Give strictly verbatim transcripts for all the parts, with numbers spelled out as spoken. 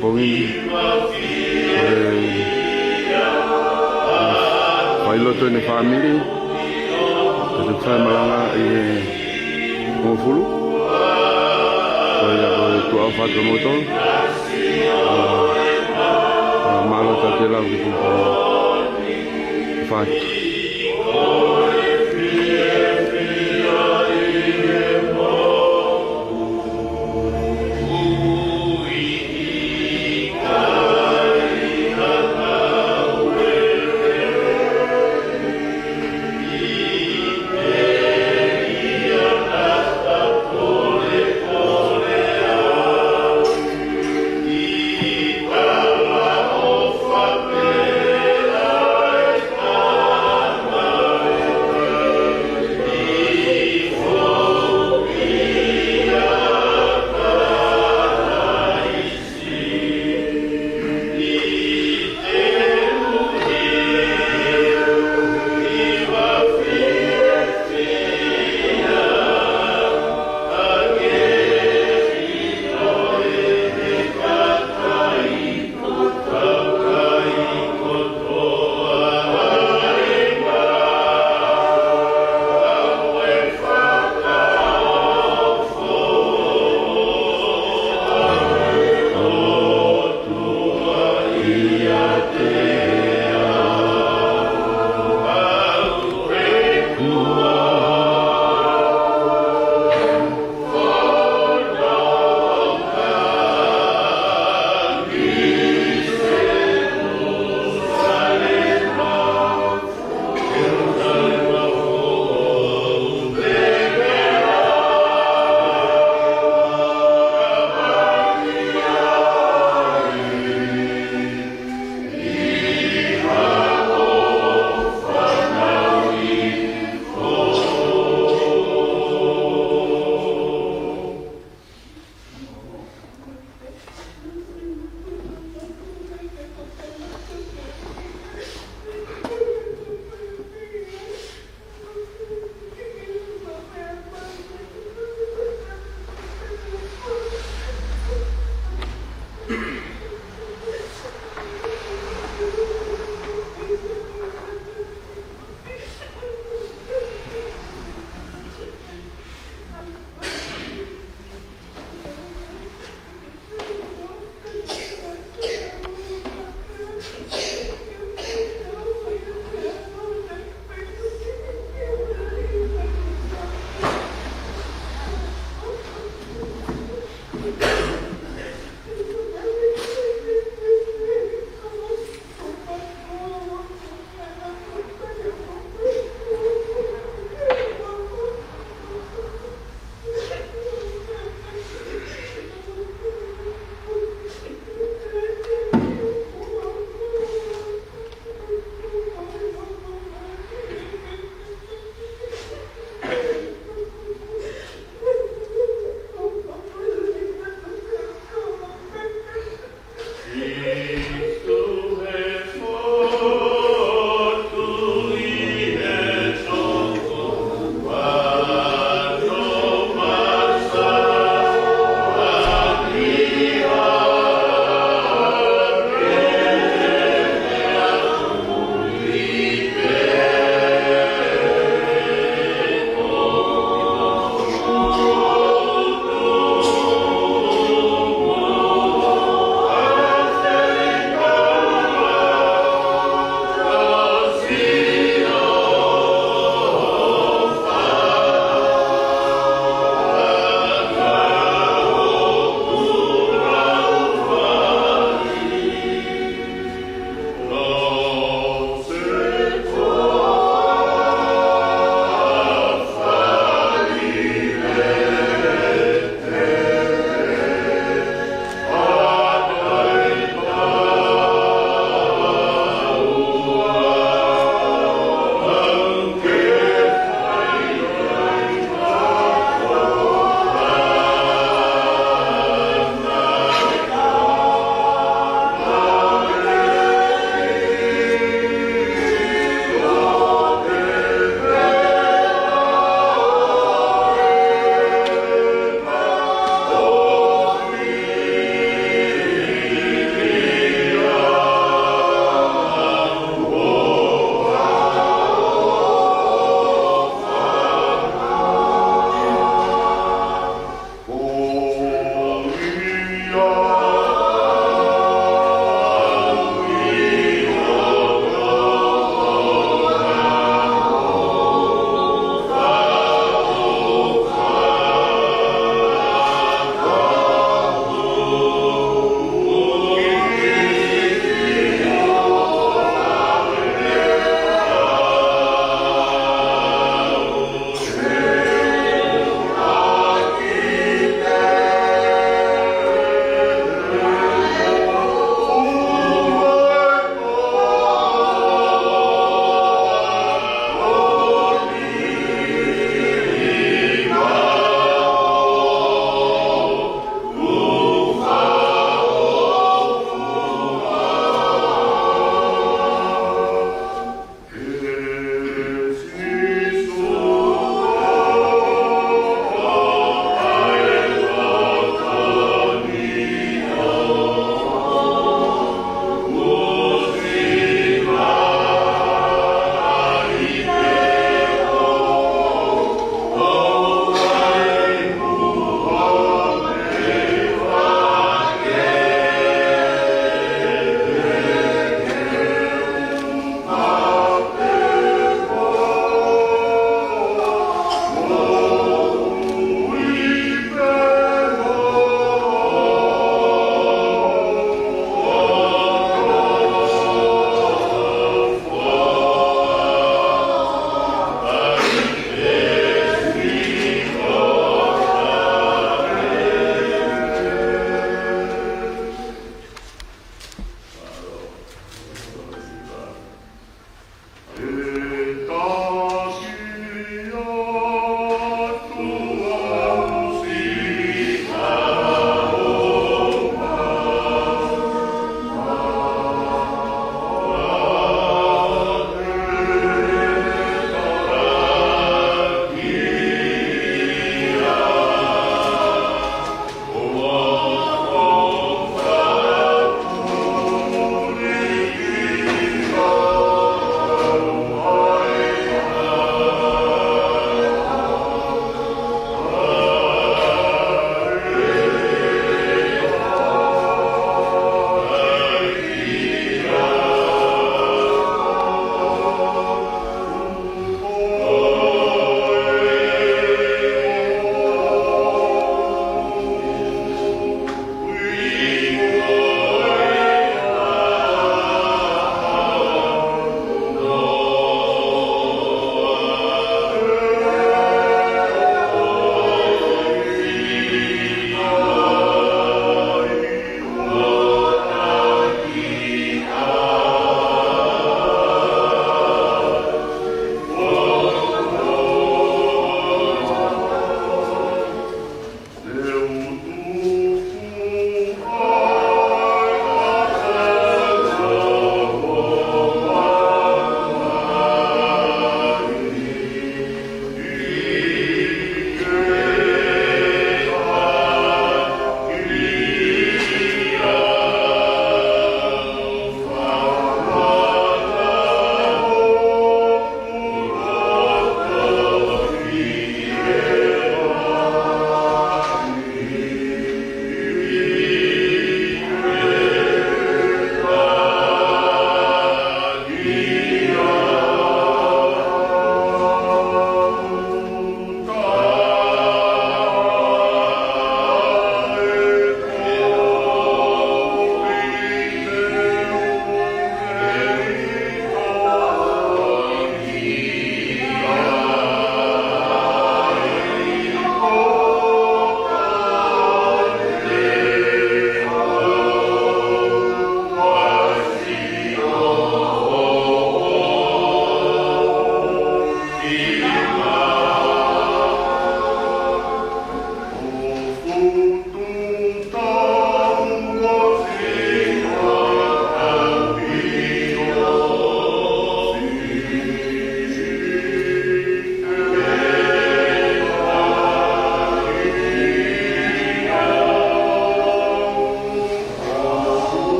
Pongipongi ni, ʻoku fai lotu ʻene fāmili, ka te fai malanga ʻi he Mofulu. Ko ia ko e tuʻa ʻofa atu moutolu. Mālō ʻetau lau ki he pongipongi. Fatu.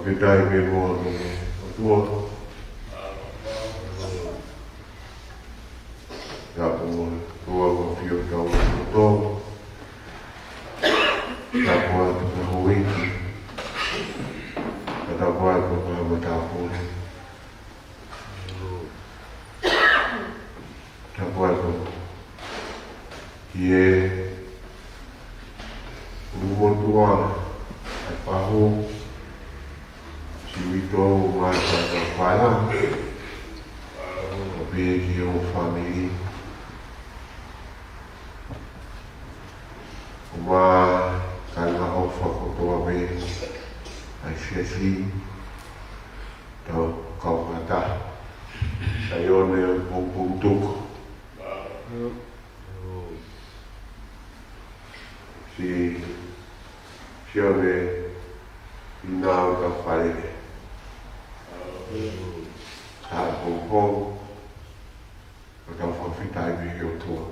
Fakafetaʻi pē muʻa ki he ʻOtua. Tapu mo e ʻOtua ko e ʻafio ʻi hotau loto. Tapu atu ki he houʻeiki. Tapu atu ki he matāpule. Tapu atu ki he ʻulumotuʻa ʻa e Pahu, Siuto, Mata, Kaupala, ʻo pehē ki he ongo fāmili. Mo e kāinga ʻofa kotoa pē ʻa e siasi, tau kau fakataha. Saione Puputuku. Si, Sione Inau Kapale. Tapu mo e tau fakafetaʻi ki he ʻOtua.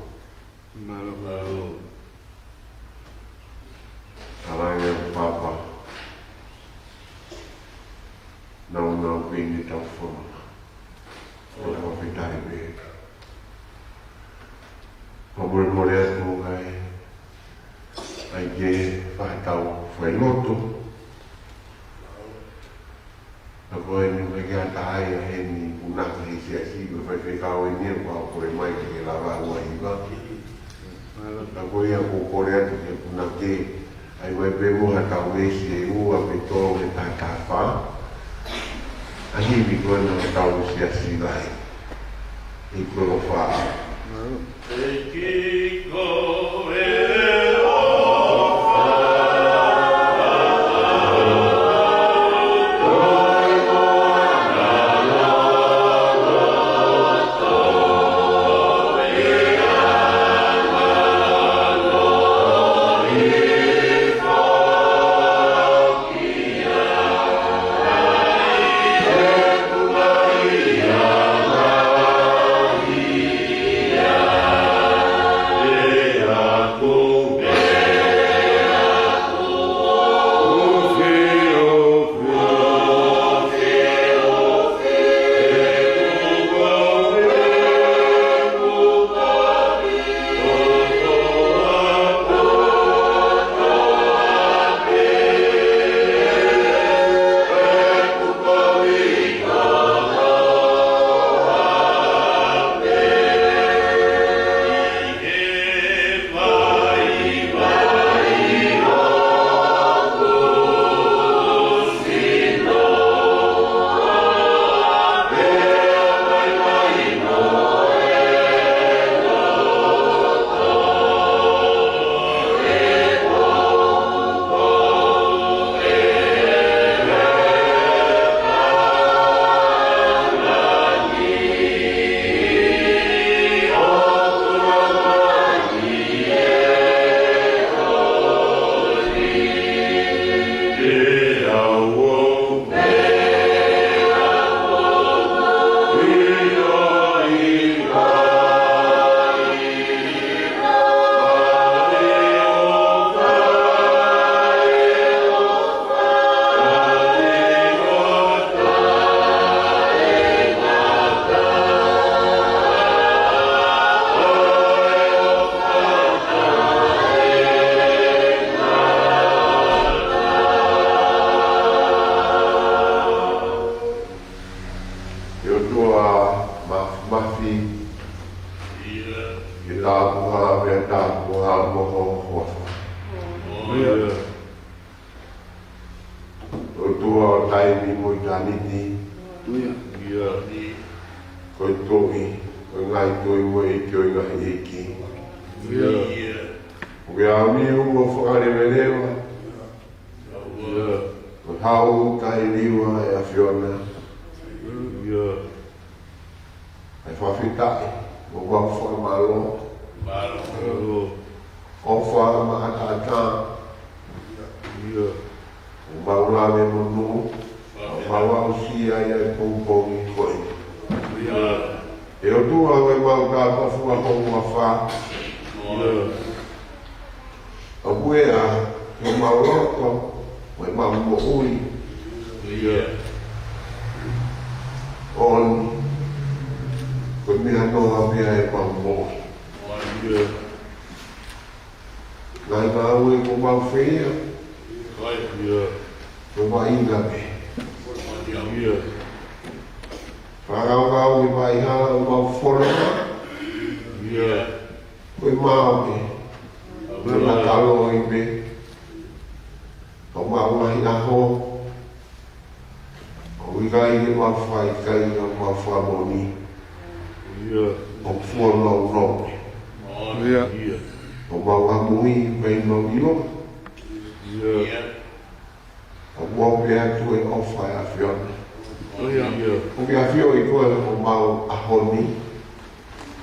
Mālō, mālō. Talaange ʻe Papa, nau nau pē ʻi he tau fononga. Tau fakafetaʻi pē. Fakamolemole atu ai, ʻai ke fakatau failoto. Ka ko eni ʻoku ʻikai ke ʻatā ai ʻa eni punake he siasi, ko e faifekau eni ʻoku ʻalu mai ke lava ua hiva. Ka ko ia ʻoku ou kole atu ke punake, ʻai mai pē mo ha tau veesi ʻe ua pe tolu he taha taha fā. ʻA e himi ko ena ʻo e tau siasi lahi. ʻI ko lo fa. ʻE ʻOtua Māfimafi, ke tāpuhā pea tāpuhā mo ho huafa. ʻOtua ʻo taimi mo ʻitāniti, ko e Tuʻi, ko e ngaahi tuʻi mo e ʻEiki ʻo e ngaahi ʻeiki. Ko e ʻAfio ʻo fakaleveleva, ko e Hau taʻeliva ʻa e ʻAfiona. ʻAi fakafetaʻi, mo mau fakamālō. ʻOfa maʻataʻatā. Mo mau lave monū. Mo mau aʻusia ʻa e pongipongi ko eni. ʻE ʻOtua, ko e mau kātoa fua ko ua fā. ʻOku ʻi ai homau loto, mo ʻemau moʻui, ʻOni, ko e meʻa noa pē ʻa e mau moʻui. Naʻa mau ʻi he mau feia, ko e mau ʻi he ngaahi fakakaukau ʻi he mau hala, ʻo mau fononga, ko e mau pē, ko e mau kalo ʻi pē, ʻo mau ngaahi ʻaho, ʻoku ʻikai ke mau fai, ʻikai ke mau fakamoʻoni. ʻOku fuoloa unope. ʻO mau ʻamui, ʻikai mau ʻilo. ʻOku mau pē atu e ʻofa ʻa e ʻAfiona. ʻOku ke ʻafioʻi koe ʻi homau ʻaho ni.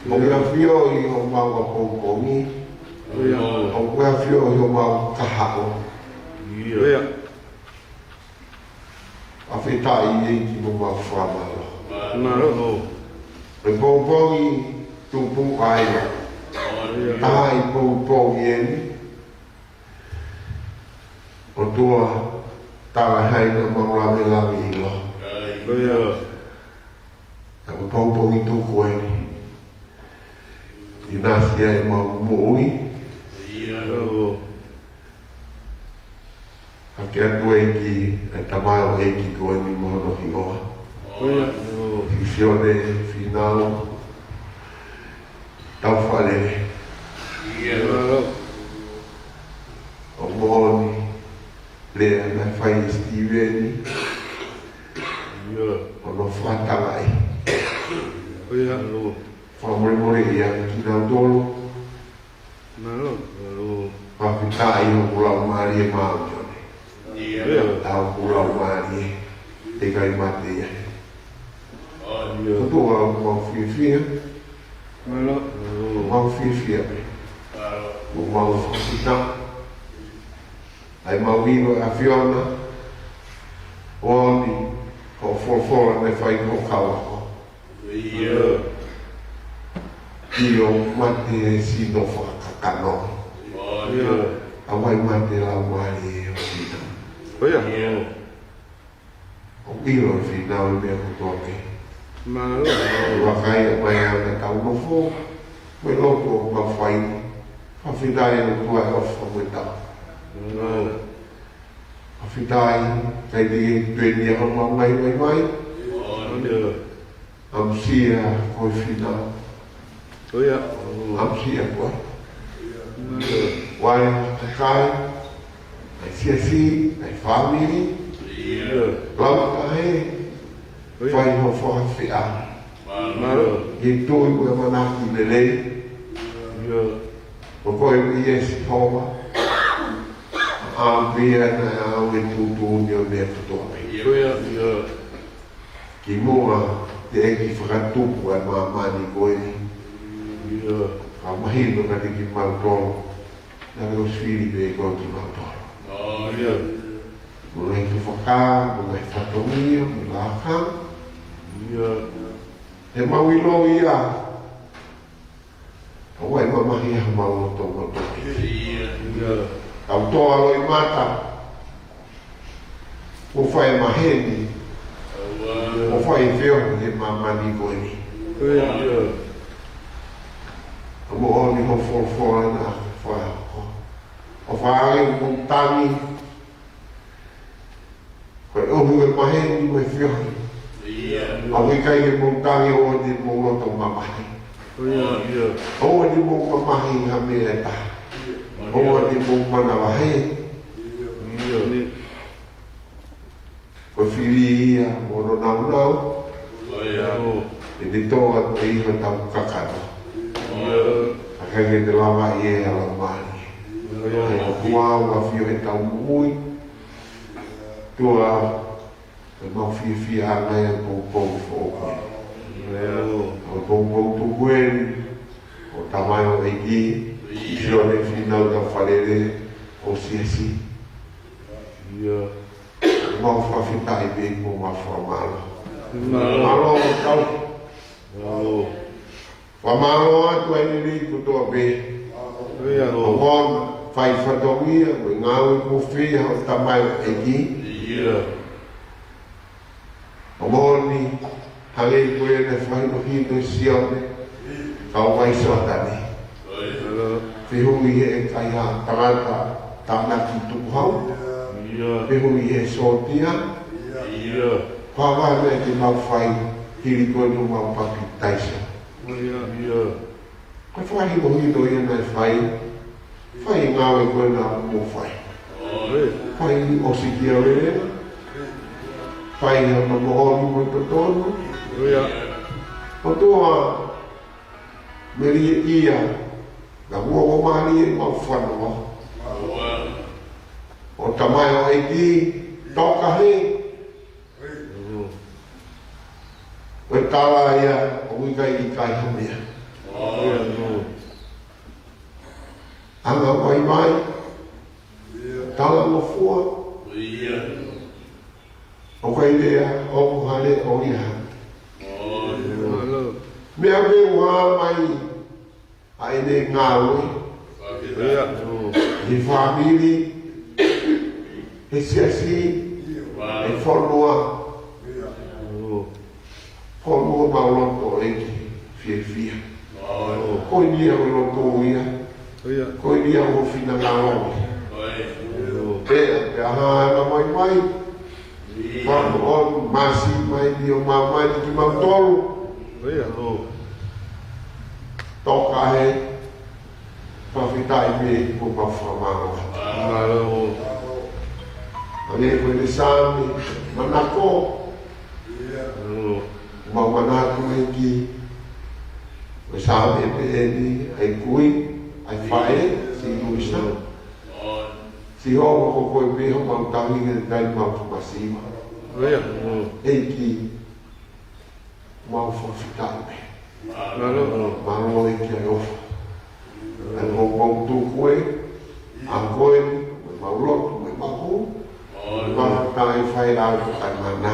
ʻOku ke ʻafioʻi homau ʻapongipongi. ʻOku ke ʻafioʻi homau kahaʻu. Fakafetaʻi ʻEiki mo mau fakamālō. Mālō. He pongipongi tupu ai. Taha ʻi he pongipongi eni. ʻOtua, tala hai na mau lavelave ʻilo. He pongipongi tupu eni. ʻInasi ai mau moʻui. Hake atu ʻEiki, ʻa e tamaioʻeiki ko eni mo hono hingoa. Sione Finau Taufaʻalele. ʻOku moʻoni, lea naʻe fai ʻe Sitiveni. ʻO hono fakatangaʻi. Fakamolemole ia kinautolu. Fakafetaʻi hoku laumālie mautolu. ʻA hoku laumālie, ʻikai mate ia. ʻOtua, ʻoku mau fiefia. ʻOku mau fiefia pē. ʻOku mau fakafetaʻi. ʻAi mau ʻilo ʻe ʻAfiona. ʻOni, ko e folofola naʻe fai ko kau ako. ʻIo, mate e sino fakakakano. ʻOku ʻikai mate laumālie ʻo e sino. ʻOku ʻilo ʻe Finau e meʻa kotoa pē. Vakai ʻa e meʻa naʻa tau nofo, mo e lotu ʻoku mau fai. Fakafetaʻi ʻOtua e ʻofa mo e tau. Fakafetaʻi, ʻikai te ke tueni ʻa homau ngaahi vaivai. ʻAmusia koe Finau. ʻAmusia koe. Vakai ʻa e kakai, ʻa e siasi, ʻa e fāmili. Lau ka he, fai ho fakafeʻao. Ke tui mo e ʻamanaki lelei. Ko koe ʻoku ʻi ai Sihova. ʻAupē ia naʻe ʻave tuʻutuʻuni ʻo e meʻa kotoa pē. Kimuʻa teʻeki fakatupu ʻa e māmani ko eni. Ka mahino kiate kimautolu, naʻe ʻosi fili pē ʻe koe kimautolu. Mo e ngaahi tufakā, mo e ngaahi fatongia, mo e lakanga. He mau ʻilo ia. ʻOku ʻi ai e mamahi ʻi homau loto kotoa pē. Tau toa loʻimata. ʻO fai maheni. ʻO fai feohi he māmani ko eni. ʻOku moʻoni hoʻo folofola naʻa ke fakahoko. ʻO fai mo tangi. Ko e ʻomi ʻo e maheni mo e feohi. ʻOku ʻikai ke mou tangi ʻoua te mou loto mamahi. ʻOua te mou mamahi ha meʻa ʻe taha. ʻOua te mou manavahē. Ko e fili ia mo hono nāunau. ʻE te toʻo atu ʻi hotau kakano. ʻIkai ke te lava ʻe he laumālie. ʻOku ʻafio ʻi heʻetau moʻui. ʻOtua, ʻoku mau fiefia ʻa e ngaahi pongipongi foʻou ko eni. ʻA e pongipongi tuku eni, ʻo e tamaioʻeiki, Sione Finau Taufaʻalele, ʻo e siasi. ʻOku mau fakafetaʻi pē mo mau fakamālō. Mālō ʻo tau. Fakamālō atu ʻa e lelei kotoa pē. ʻOku fai fatongia, mo e ngāue kuo fai ʻe hotau tamaioʻeiki. Moʻoni, hangē ko ia naʻe fakahinohino ʻe Sione, kau mai Soatani. Fehuʻi he ʻikai ha tangata tānaki tukuhau. Fehuʻi he sōtia. Ko e hā e meʻa te mau fai hili ko eni ʻoku mau papitaiso? Ko e fakahinohino ia naʻe fai, fai e ngāue ko ena ʻoku mou fai. Fai ʻo sikia vele, fai hono moʻoni mo e totonu. ʻOtua, melie ia, na muo mo mani e mau fanongo. ʻO Tamai ʻEiki, toka he. Ko e tala ia, ʻoku ʻikai, ʻikai ha meʻa. Anga mai mai, talangofua. ʻOku ʻikai lea, ʻoku hale, ʻoku ʻikai ha. Meʻa pē ʻoku hā mai, ʻa ʻene ngāue. He fāmili, he siasi, he fonua. Fonua mau loto ʻEiki fiefia. Ko eni ia ʻoku loto ia. Ko eni ia ʻoku finangalo. Pea, pea hā mai mai. Fānau ʻoku māsi mai ni ʻo mau mai ni kimautolu. Toka he, fakafetaʻi pē mo mau fakamālō. Hangē ko e Saame, manako. Mau manatu ʻEiki. Ko e Saame pē eni, ʻa e kui, ʻa e faʻē, si Luisa. Sihova ko koe pē homau tauhi he taimi mau masiva. ʻEiki, mau fakafetaʻi pē. Mālō ʻEiki ʻa e ʻofa. ʻA e mau mau tuku e, ʻa koe, mo mau lotu, mo mau hū. Mau tai fai lau ko kai mana.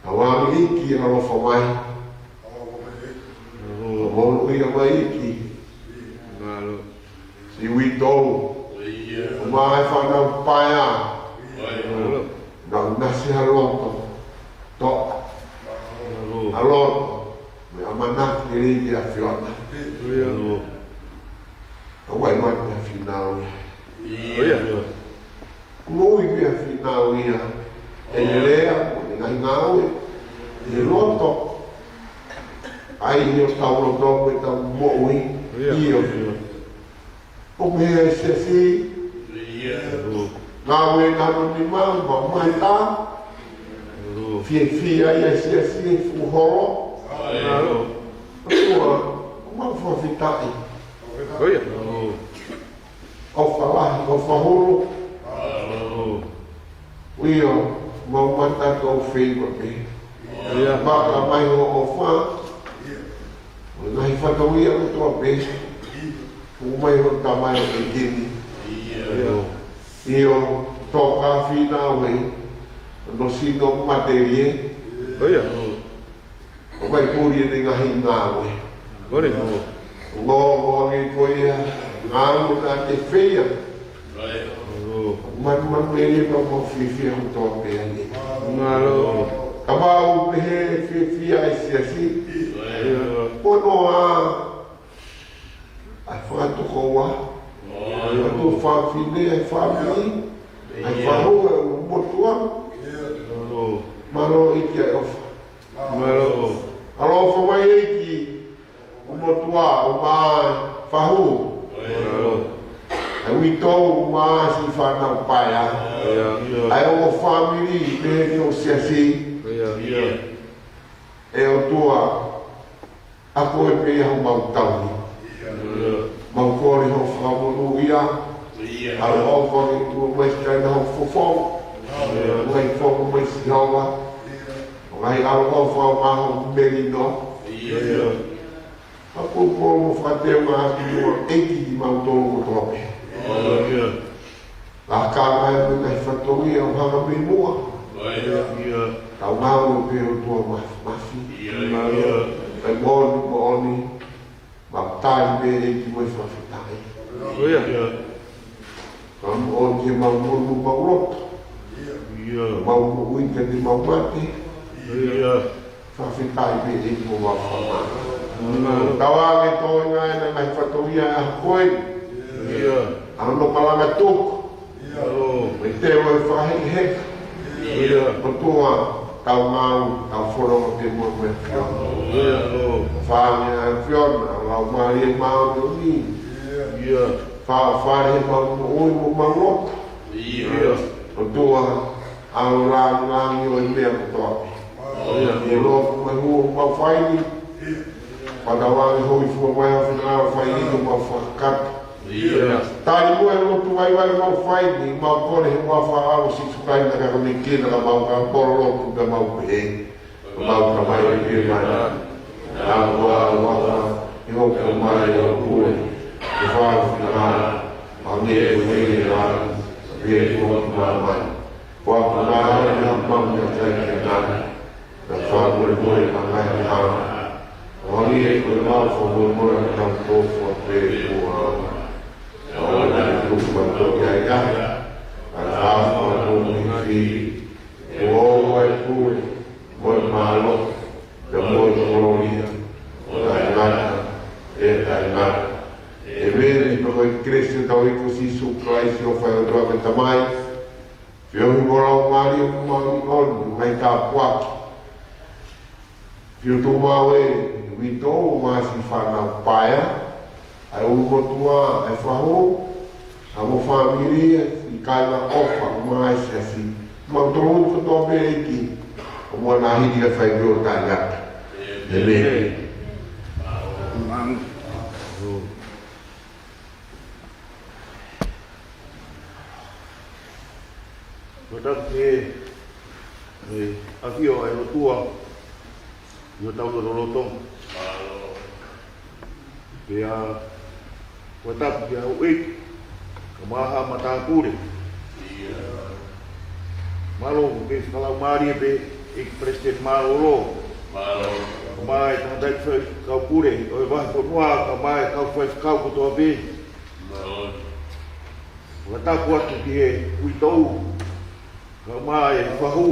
Tau ʻa ʻEiki ʻalofa mai. Mau ia mai ʻEiki. Si uitou. ʻO mai fānau paea. Nau nasi ha loto. Toʻa. Ha loto. Mo e ʻamanaki ke lei ke ʻAfiona. Tau ʻai mai ke finau ia. Moʻui pē ʻa finau ia. ʻEne lea, mo ʻene ngaahi ngāue. ʻEne loto. ʻAi ʻo tau loto pē tau moʻui. ʻIo. ʻO meʻa e siasi. Ngāue na no ni mau, mau mai tā. Fiefia ia e siasi, fuʻu holo. ʻOtua, mau fakafetaʻi. ʻOfa lahi, ʻofa hulu. ʻIo, mau mata tau feiva pē. Maka mai ho ʻofa. Ngaahi fatongia kotoa pē. Fuʻu mai ho Tamai ʻEiki ni. ʻIo, toka finau e. No sino matelie. ʻO mai puli ʻene ngaahi ngāue. Ngō, ngō ange ko ia, ngāue ka te feia. Manu manu e le mau mau fiefia kotoa pē ange. Ka mau pehē fiefia e siasi. Pono a, ʻa e fakatokoua. ʻA e tuofāfine, ʻa e fāmili. ʻA e fahu, ʻa e motuʻa. Mālō ʻEiki ʻa e ʻofa. Mālō. ʻAlofa mai ʻEiki, ʻo motuʻa, ʻo mai fahu. ʻA e uitou, ʻo mai siʻi fānau paea. ʻA e ongo fāmili, pehē ki ho siasi. ʻE ʻOtua, ʻa koe pē ia homau tauhi. Mau kole ho fakamonūʻia. ʻAloʻofa ke tuʻu mai siʻi kaina ho fofo. Mai fofo mai Sihova. ʻO ngaahi ʻaloʻofa ʻo maho melino. ʻA pupolo mo fakateunga atu muʻa ʻEiki kimautolu kotoa pē. Ka ka mai mo e ngaahi fatongia ʻoku hanga mei muʻa. Tau ngāue pē ʻOtua mafimafi. Kae moʻoni, moʻoni. Mau tali pē ʻEiki mo e fakafetaʻi. Ka moʻoni ke mau monū mau loto. ʻIo. Mau moʻui pea te mau mate. ʻIo. Fakafetaʻi pē ʻEiki mo mau fakamālō. ʻIo. Tauange tō ina ʻena ngaahi fatongia ʻa koe. ʻIo. ʻA hono malanga tuku. ʻIo. Mo e teu ʻo e fakahekeheka. ʻIo. ʻOtua, tau ngāue, tau fononga pē mo e meʻa. ʻIo. Fānge ʻa e ʻAfiona, Laumālie Māʻoniʻoni. ʻIo. Fa-, fale he mau moʻui mo mau lotu. ʻIo. ʻOtua, ʻa e lāngilangi ʻo e meʻa kotoa pē. ʻIo. ʻI he lotu mo e hū ʻoku mau fai ni. Pea tauange hōifua mai ʻa e finangalo fai ni ʻoku mau fakakakato. ʻIo. Tali mo e lotu vaivai ʻoku mau fai ni, mau kole he huafa ʻo Sīsū Kalaisi naʻa ke kole kina ka mau ka polo lotu ka mau pehē. Mau ka mai pē mai. Naʻa ko au ʻa e hoko mai ʻo pule. Ke fāfina. Pea mei he ʻoku ʻi he langi, pea ko māmani. Ko ʻeku ngāue ʻa e mamu ʻa e kai ke nani. Naʻa fāmoemoe ʻa e ngaahi hala. ʻO hangē ko e mau fāmoemoe ʻa e kau tō fua pē ʻi muʻa. ʻO ʻoua naʻa tuku mautolu ki he ʻahiʻahi. Ka ke fāfāmoemoe ki he fili. Ko hoʻo ʻai pule, mo e mālohi, pea mo e kolōlia, ʻo taʻengata, ʻo taʻengata. ʻĒmeni. Pea ko e kelesi ʻa hotau ʻEiki ko Sīsū Kalaisi, ʻofa ʻa e ʻOtua ko e Tamai, feohi mo e Laumālie Māʻoniʻoni, ʻomai tāpuaki. Fio tuʻu maʻu ʻe uitou mo e siʻi fānau paea, ʻa e ʻulumotuʻa, ʻa e fahu, ʻa mo e fāmili, ʻa e kāinga ʻofa, ʻomai siasi, mo e tolu kotoa pē ʻEiki, ʻo mo na hili ka fai pē ʻo taʻengata. ʻĒmeni. ʻĒmeni. Ko e tapu ki he, ʻe, ʻafio ʻa e ʻOtua ʻi hotau lotolotonga. Pea ko e tapu ki he houʻeiki, kae ʻumaʻā haʻa matāpule. Mālō, ʻoku kei fakalaumālie pē ʻEiki Palesiteni Mālōlō. Kae ʻumaʻā e tangataʻeiki faifekau pule ʻo e vahefonua, kae ʻumaʻā e kau faifekau kotoa pē. Fakatapu atu ki he uitou, kae ʻumaʻā e fahu.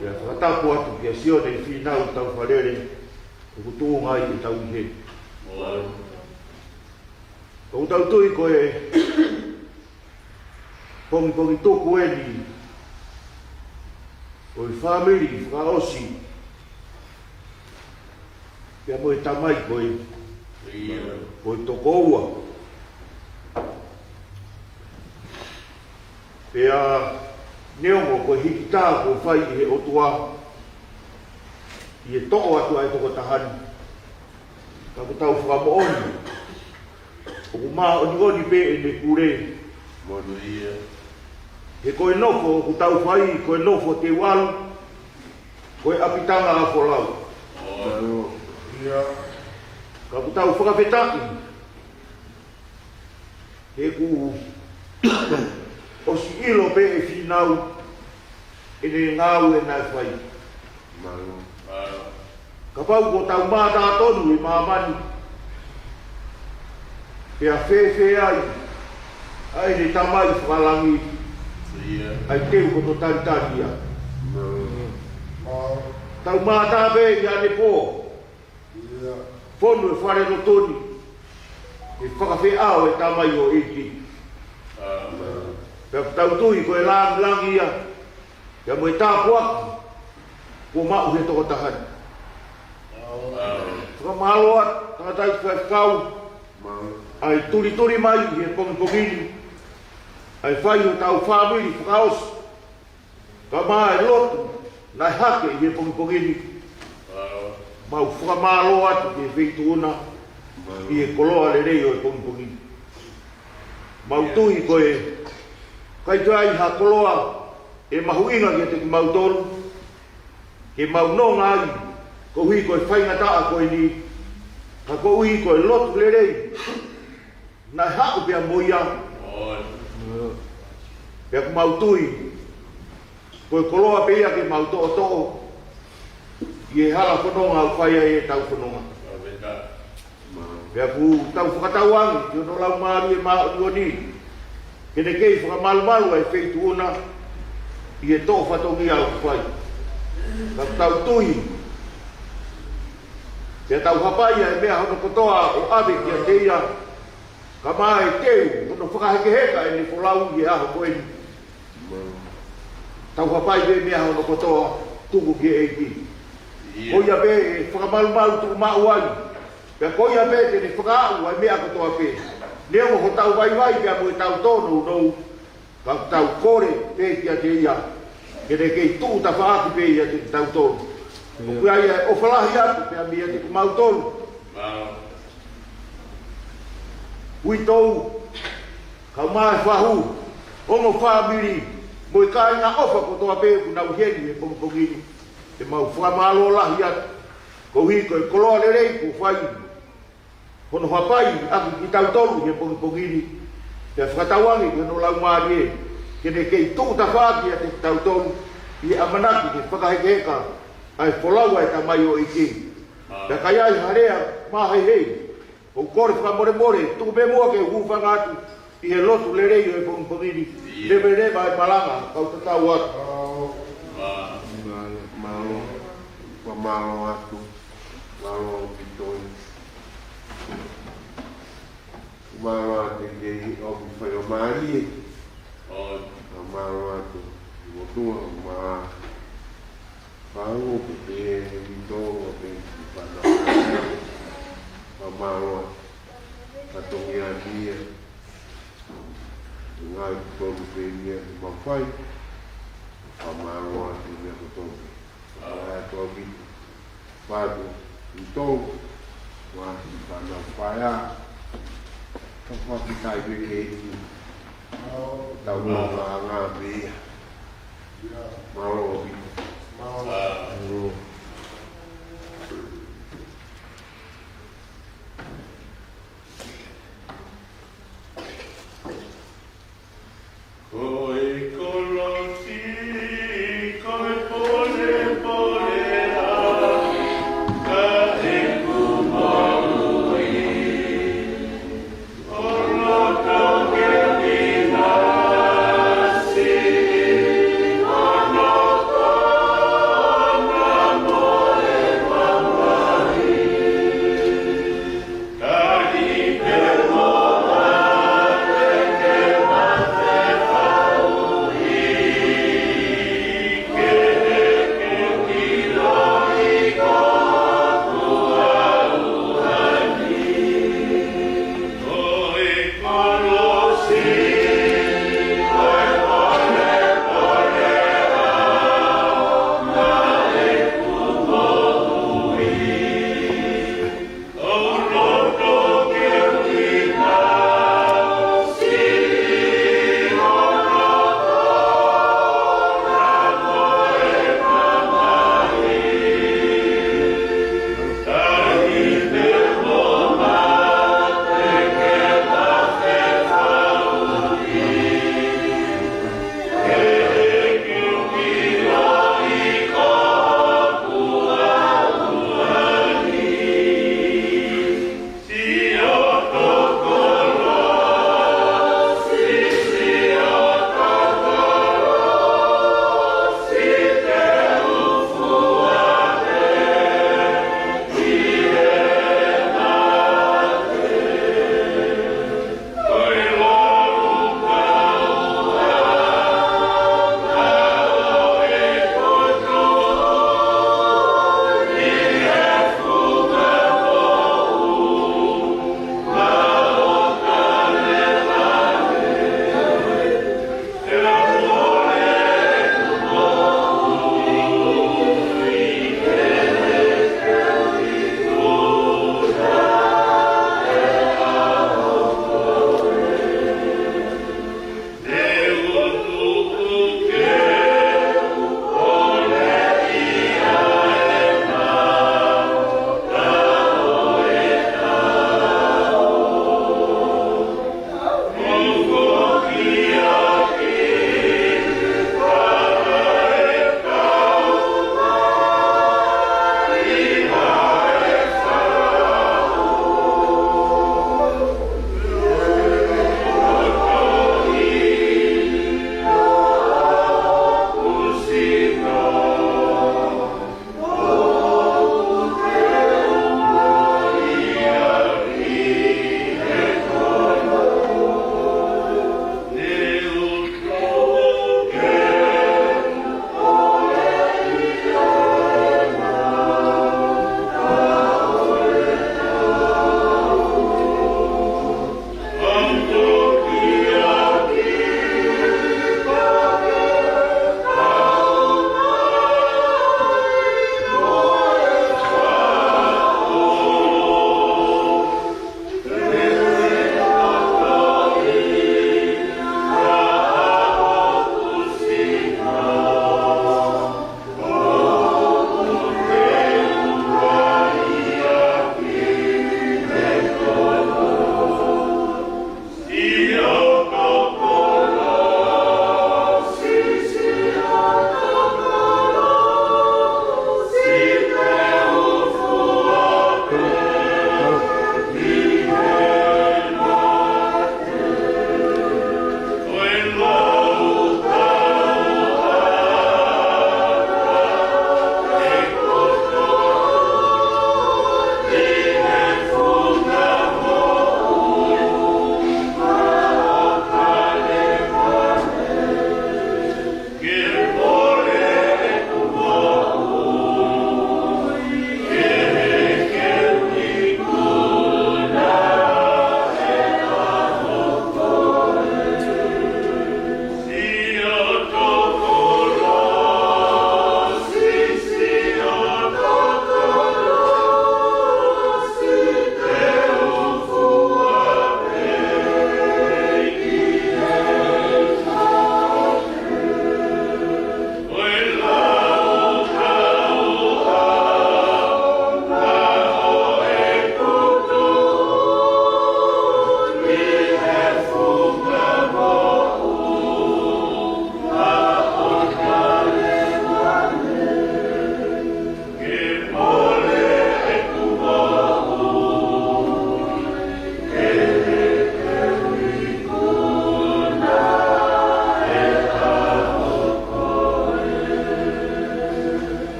Pea fakatapu atu kia Sione Fīnau Taufalele, ʻoku tuʻunga ai ʻetau ʻi heni. ʻOku tau tui ko e pongipongi tuku eni ʻo e fāmili fakaʻosi pea mo e tamai ko ē, ko e tokoua. Pea neongo ko e hikitā kuo fai ʻe he ʻOtua ʻi he toʻo atu ʻa e tokotaha ni, ka ʻoku tau fakamoʻoni ʻoku māʻoniʻoni pē ʻene pule. He ko e nofo ʻoku tau fai, ko e nofo teu ʻalu, ko e ʻapitanga ʻa Folau. Ka ʻoku tau fakafetaʻi he kuo ʻosi ʻilo pē ʻe Fīnau ʻene ngāue naʻe fai. Kapau kuo tau mātā tonu ʻi māmani, pea fēfē ai ʻa ʻene Tamai fakalangi ʻa e teu ko hono talitali ia? Tau mātā pē ʻi ʻanepō, fonu e fale lotu ni, ʻe fakafeʻao e tamaioʻeiki. Pea tau tui ko e lāngilangi ia, pea mo e tāpuaki kuo maʻu he tokotaha ni. Fakamālō atu tangataʻeiki faifekau, ʻa e tulituli mai ʻi he pongipongi ni, ʻa e fai hotau fāmili fakaʻosi, kae ʻumaʻā e lotu naʻe hake ʻi he pongipongi ni. Mau fakamālō atu ki he Feituʻu na ʻi he koloa lelei ʻo e pongipongi ni. Mau tui ko e ʻikai toe ʻi ai ha koloa ʻe mahuʻinga kiate kimautolu ke mau nonga ai, koeʻuhi ko e faingataʻa ko eni, ka koeʻuhi ko e lotu lelei naʻe haʻu pea mo ia. Pea ʻoku mau tui ko e koloa pē ia ke mau toʻotoʻo ʻi he hala fononga ʻoku fai ai ʻetau fononga. Pea ʻoku tau fakatauange ki hono Laumālie Māʻoniʻoni ke ne kei fakamalumalu ʻa e Feituʻu na, ʻi he toʻo fatongia ʻoku fai. Ka tau tui, pea tau hapai ʻa e meʻa hono kotoa ʻo ʻave kiate ia, ka maʻa e teu hono fakahekeheka ʻene folau ʻi he ʻaho ko eni. Tau hapai pē meʻa hono kotoa tuku ki he ʻEiki. Ko ia pē ʻe fakamalumalu tuʻumaʻu ai. Pea ko ia pē te ne fakaaʻu ʻa e meʻa kotoa pē. Neongo hotau vaivai pea mo ʻetau tōnounou, ka tau kole pē kiate ia, ke ne kei tuʻu tafaʻaki pē ʻiate kitautolu. ʻOku ʻi ai ʻa e ʻofa lahi atu pē meiate kimautolu. Uitou, kae ʻumaʻā e fahu, ongo fāmili, mo e kāinga ʻofa kotoa pē ʻoku nau ʻi heni he pongipongi ni. Te mau fakamālō lahi atu, koeʻuhi ko e koloa lelei kuo fai hono hapai ʻaki kitautolu he pongipongi ni, pea fakatauange ki hono Laumālie, ke ne kei tuʻu tafaʻaki ʻiate kitautolu, ʻi he ʻamanaki ke fakahekeheka ʻa e folau ʻa e tamaioʻeiki. Pea ka ʻi ai ha lea maheihei, ʻoku ou kole fakamolemole, tuku pē muʻa ke u hūfanga atu ʻi he lotu lelei ʻo e pongipongi ni, leveleva e malanga, kau tatau atu. Mālō, mālō, mālō atu, mālō ʻaupito. Mālō atu ki he ʻomi faingamālie. Mālō atu ki he motuʻa, mā Pau, pē pē, ʻi tō, pē, ʻi pana. Mālō atu, ka tongi ania. Ngaahi tonu pē ia ʻi mafai. Mālō atu meʻa kotoa pē. Mālō atu ʻaupito. Patu, ʻi tō, ua, ʻi pana paea. Ka fakafetaʻi pē ki he ʻEiki. Tau mālō ngā pē ia. Mālō ʻaupito. Mālō. Ko e kolosi, ko e pole pole a, ka ʻeku moʻui.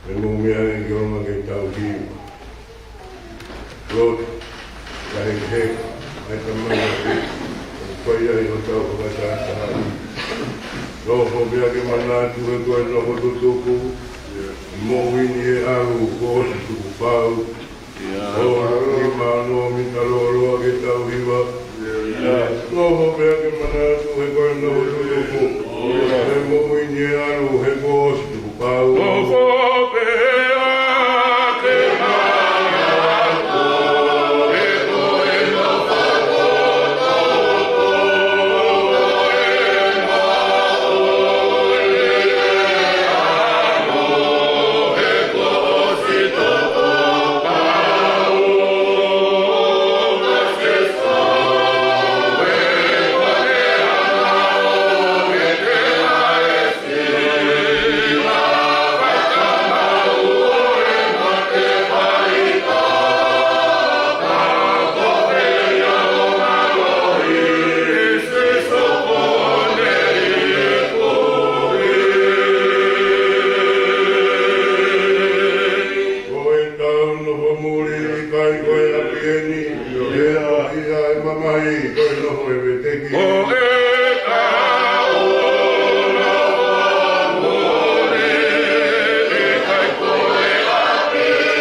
Mou meʻa ange ki ʻolunga ke tau hiva. Lotu, ka he he, ʻai ka mai ake, ʻoku fai ai hotau fakataha. Nofo pea ke manatu he ko e nofo tutuku, moʻui ni he ʻalu, kuo ʻosi tukupau. ʻOku ni mano mi talolo ake tau hiva. Nofo pea ke manatu he ko e nofo tutuku. He moʻui ni he ʻalu he kuo ʻosi tukupau. Nofo pea ke manatu he ko e nofo tutuku. Ko e tau nofo muli ʻikai ko e ʻapi eni, ʻe ʻapi ia ʻe mamahi, ko e nofo ʻe veteki. Ko e tau nofo muli ʻikai ko e ʻapi eni,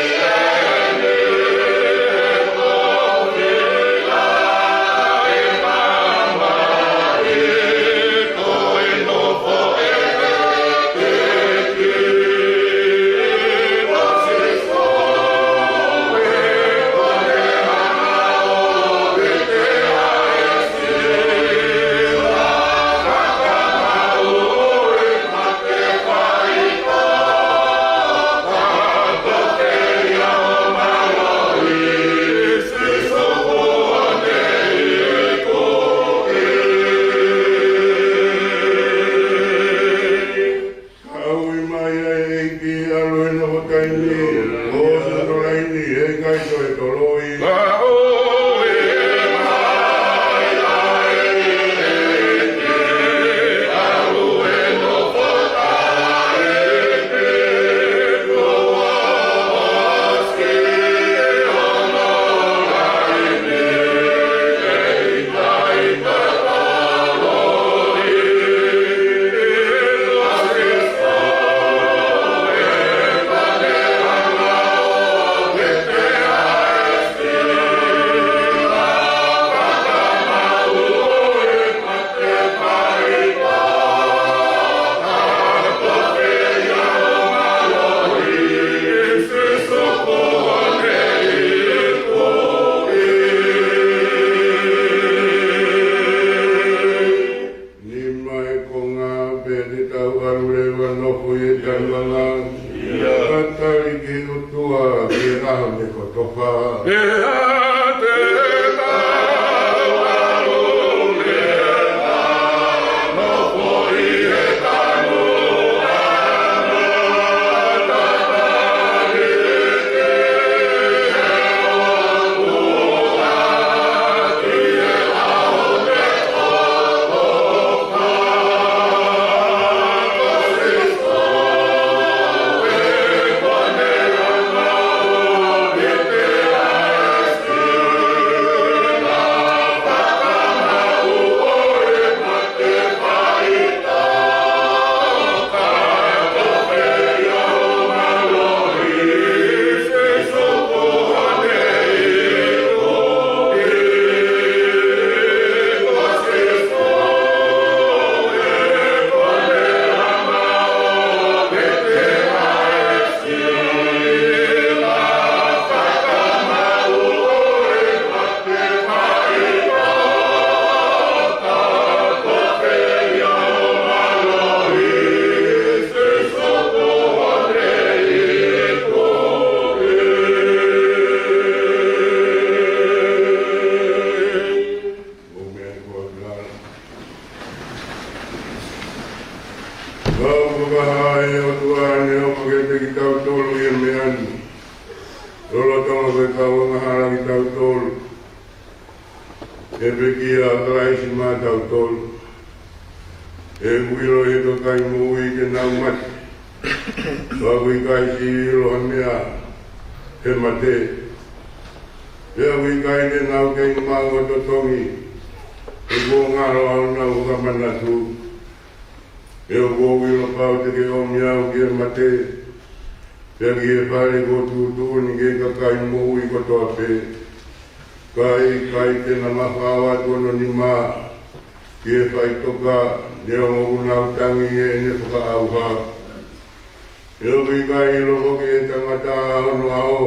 ʻe ʻapi ia ʻe mamahi, ko e nofo ʻe veteki. Ka ui mai ʻa e ʻEiki, ʻalu he nofo taimi, ʻosi hono laini, heʻikai toe toloi. Ka ui mai ʻa e ʻEiki, ʻalu he nofo taimi, kuo ʻosi hono laini, heʻikai toe toloi. Nima he konga pea te tau ʻalu leva nofo ʻi he tanuʻanga. Ka tali ki he ʻOtua ki he ʻaho ne kotofa. Pea te tau ʻalu leva nofo ʻi he tanuʻanga. Kau fakahā ʻe he ʻOtua ʻa e ʻofa kiate kitautolu ʻi he meʻa ni. Lolotonga ko e kau angahala kitautolu, ʻe pekia ʻa Kalaisi maʻatautolu. ʻOku ʻilo ʻe he kakai moʻui te nau mate, Pea ʻoku ʻikai siʻi ʻilo ha meʻa he mate. Pea ʻoku ʻikai te nau kei maʻu ha totongi he kuo ngalo ʻa honau fakamanatu. He ʻoku ou ʻilo pau te ke ʻomi au ki he mate, pea ki he fale kuo tuʻutuʻuni ki he kakai moʻui kotoa pē. Ka ʻe ʻikai te na mafao atu hono nima ki he faʻitoka, neongo ʻoku nau tangi ʻi heʻene fakaʻauha. He ʻoku ʻikai ʻilo foki ʻe he tangata ʻa hono ʻaho.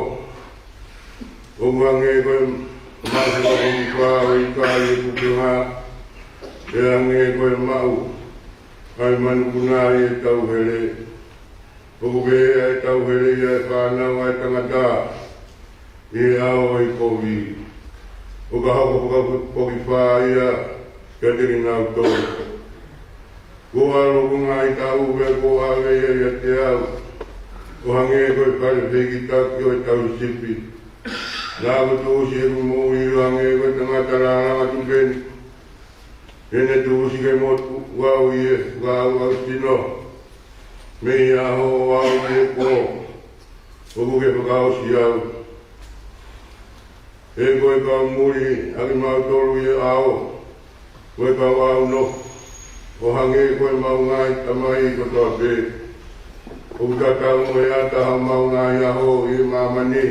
ʻOku hangē ko e maʻu fakafoki fā ʻo e ika ʻi he pukenga, pea hangē ko e maʻu ʻa e manupuna ʻi he tauhele. ʻOku pehē ʻa e tauhele ʻi he fānau ʻa e tangata ʻi he ʻao ʻo e kovi. ʻO ka hoko fakafoki fā ia kiate kinautolu. Kuo ʻalu hoku ngaahi taʻu pea kuo ʻave ia ʻiate au ʻo hangē ko e fale fehikitaki ʻo e tauhi sipi. Naʻa ku tuʻusi ʻeku moʻui ʻo hangē ko e tangata lālanga tupeni. He ne tuʻusi ke motu au ʻi he fakaʻauʻau sino. Mei he ʻaho ʻo au ʻi he pō, ʻoku ke fakaʻosi au. He ko e kau muli ʻa kimautolu ʻi he ʻao, ko e kau ʻaunofo, ʻo hangē ko ʻemau ngaahi tamai kotoa pē. ʻOku tatau mo e ʻata ʻa homau ngaahi ʻaho ʻi māmani,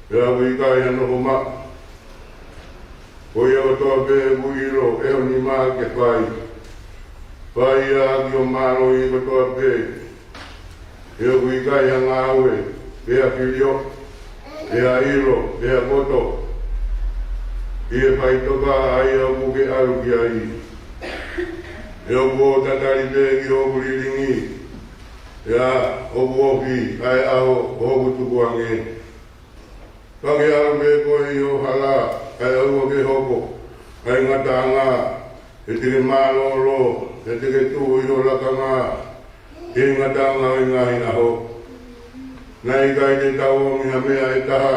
pea ʻoku ʻikai ha nofo maʻu. Ko ia kotoa pē ʻoku ʻilo ʻe ho nima ke fai, fai ia ʻaki ho mālohi kotoa pē. He ʻoku ʻikai ha ngāue, pe ha filioʻi, pe ha ʻilo, pe ha poto ʻi he faʻitoka ʻa ia ʻoku ke ʻalu ki ai. He ʻoku ou tatali pē ki hoku lilingi, pea ʻoku ofi ʻa e ʻaho ʻo hoku tukuange. Ka ke ʻalu pē koe ʻi ho hala, kae ʻoua ke hoko ʻa e ngataʻanga, he te ke mālōlō, he te ke tuʻu ʻi ho lakanga, ʻi he ngataʻanga ʻo e ngaahi ʻaho. Naʻe ʻikai te tau ʻomi ha meʻa ʻe taha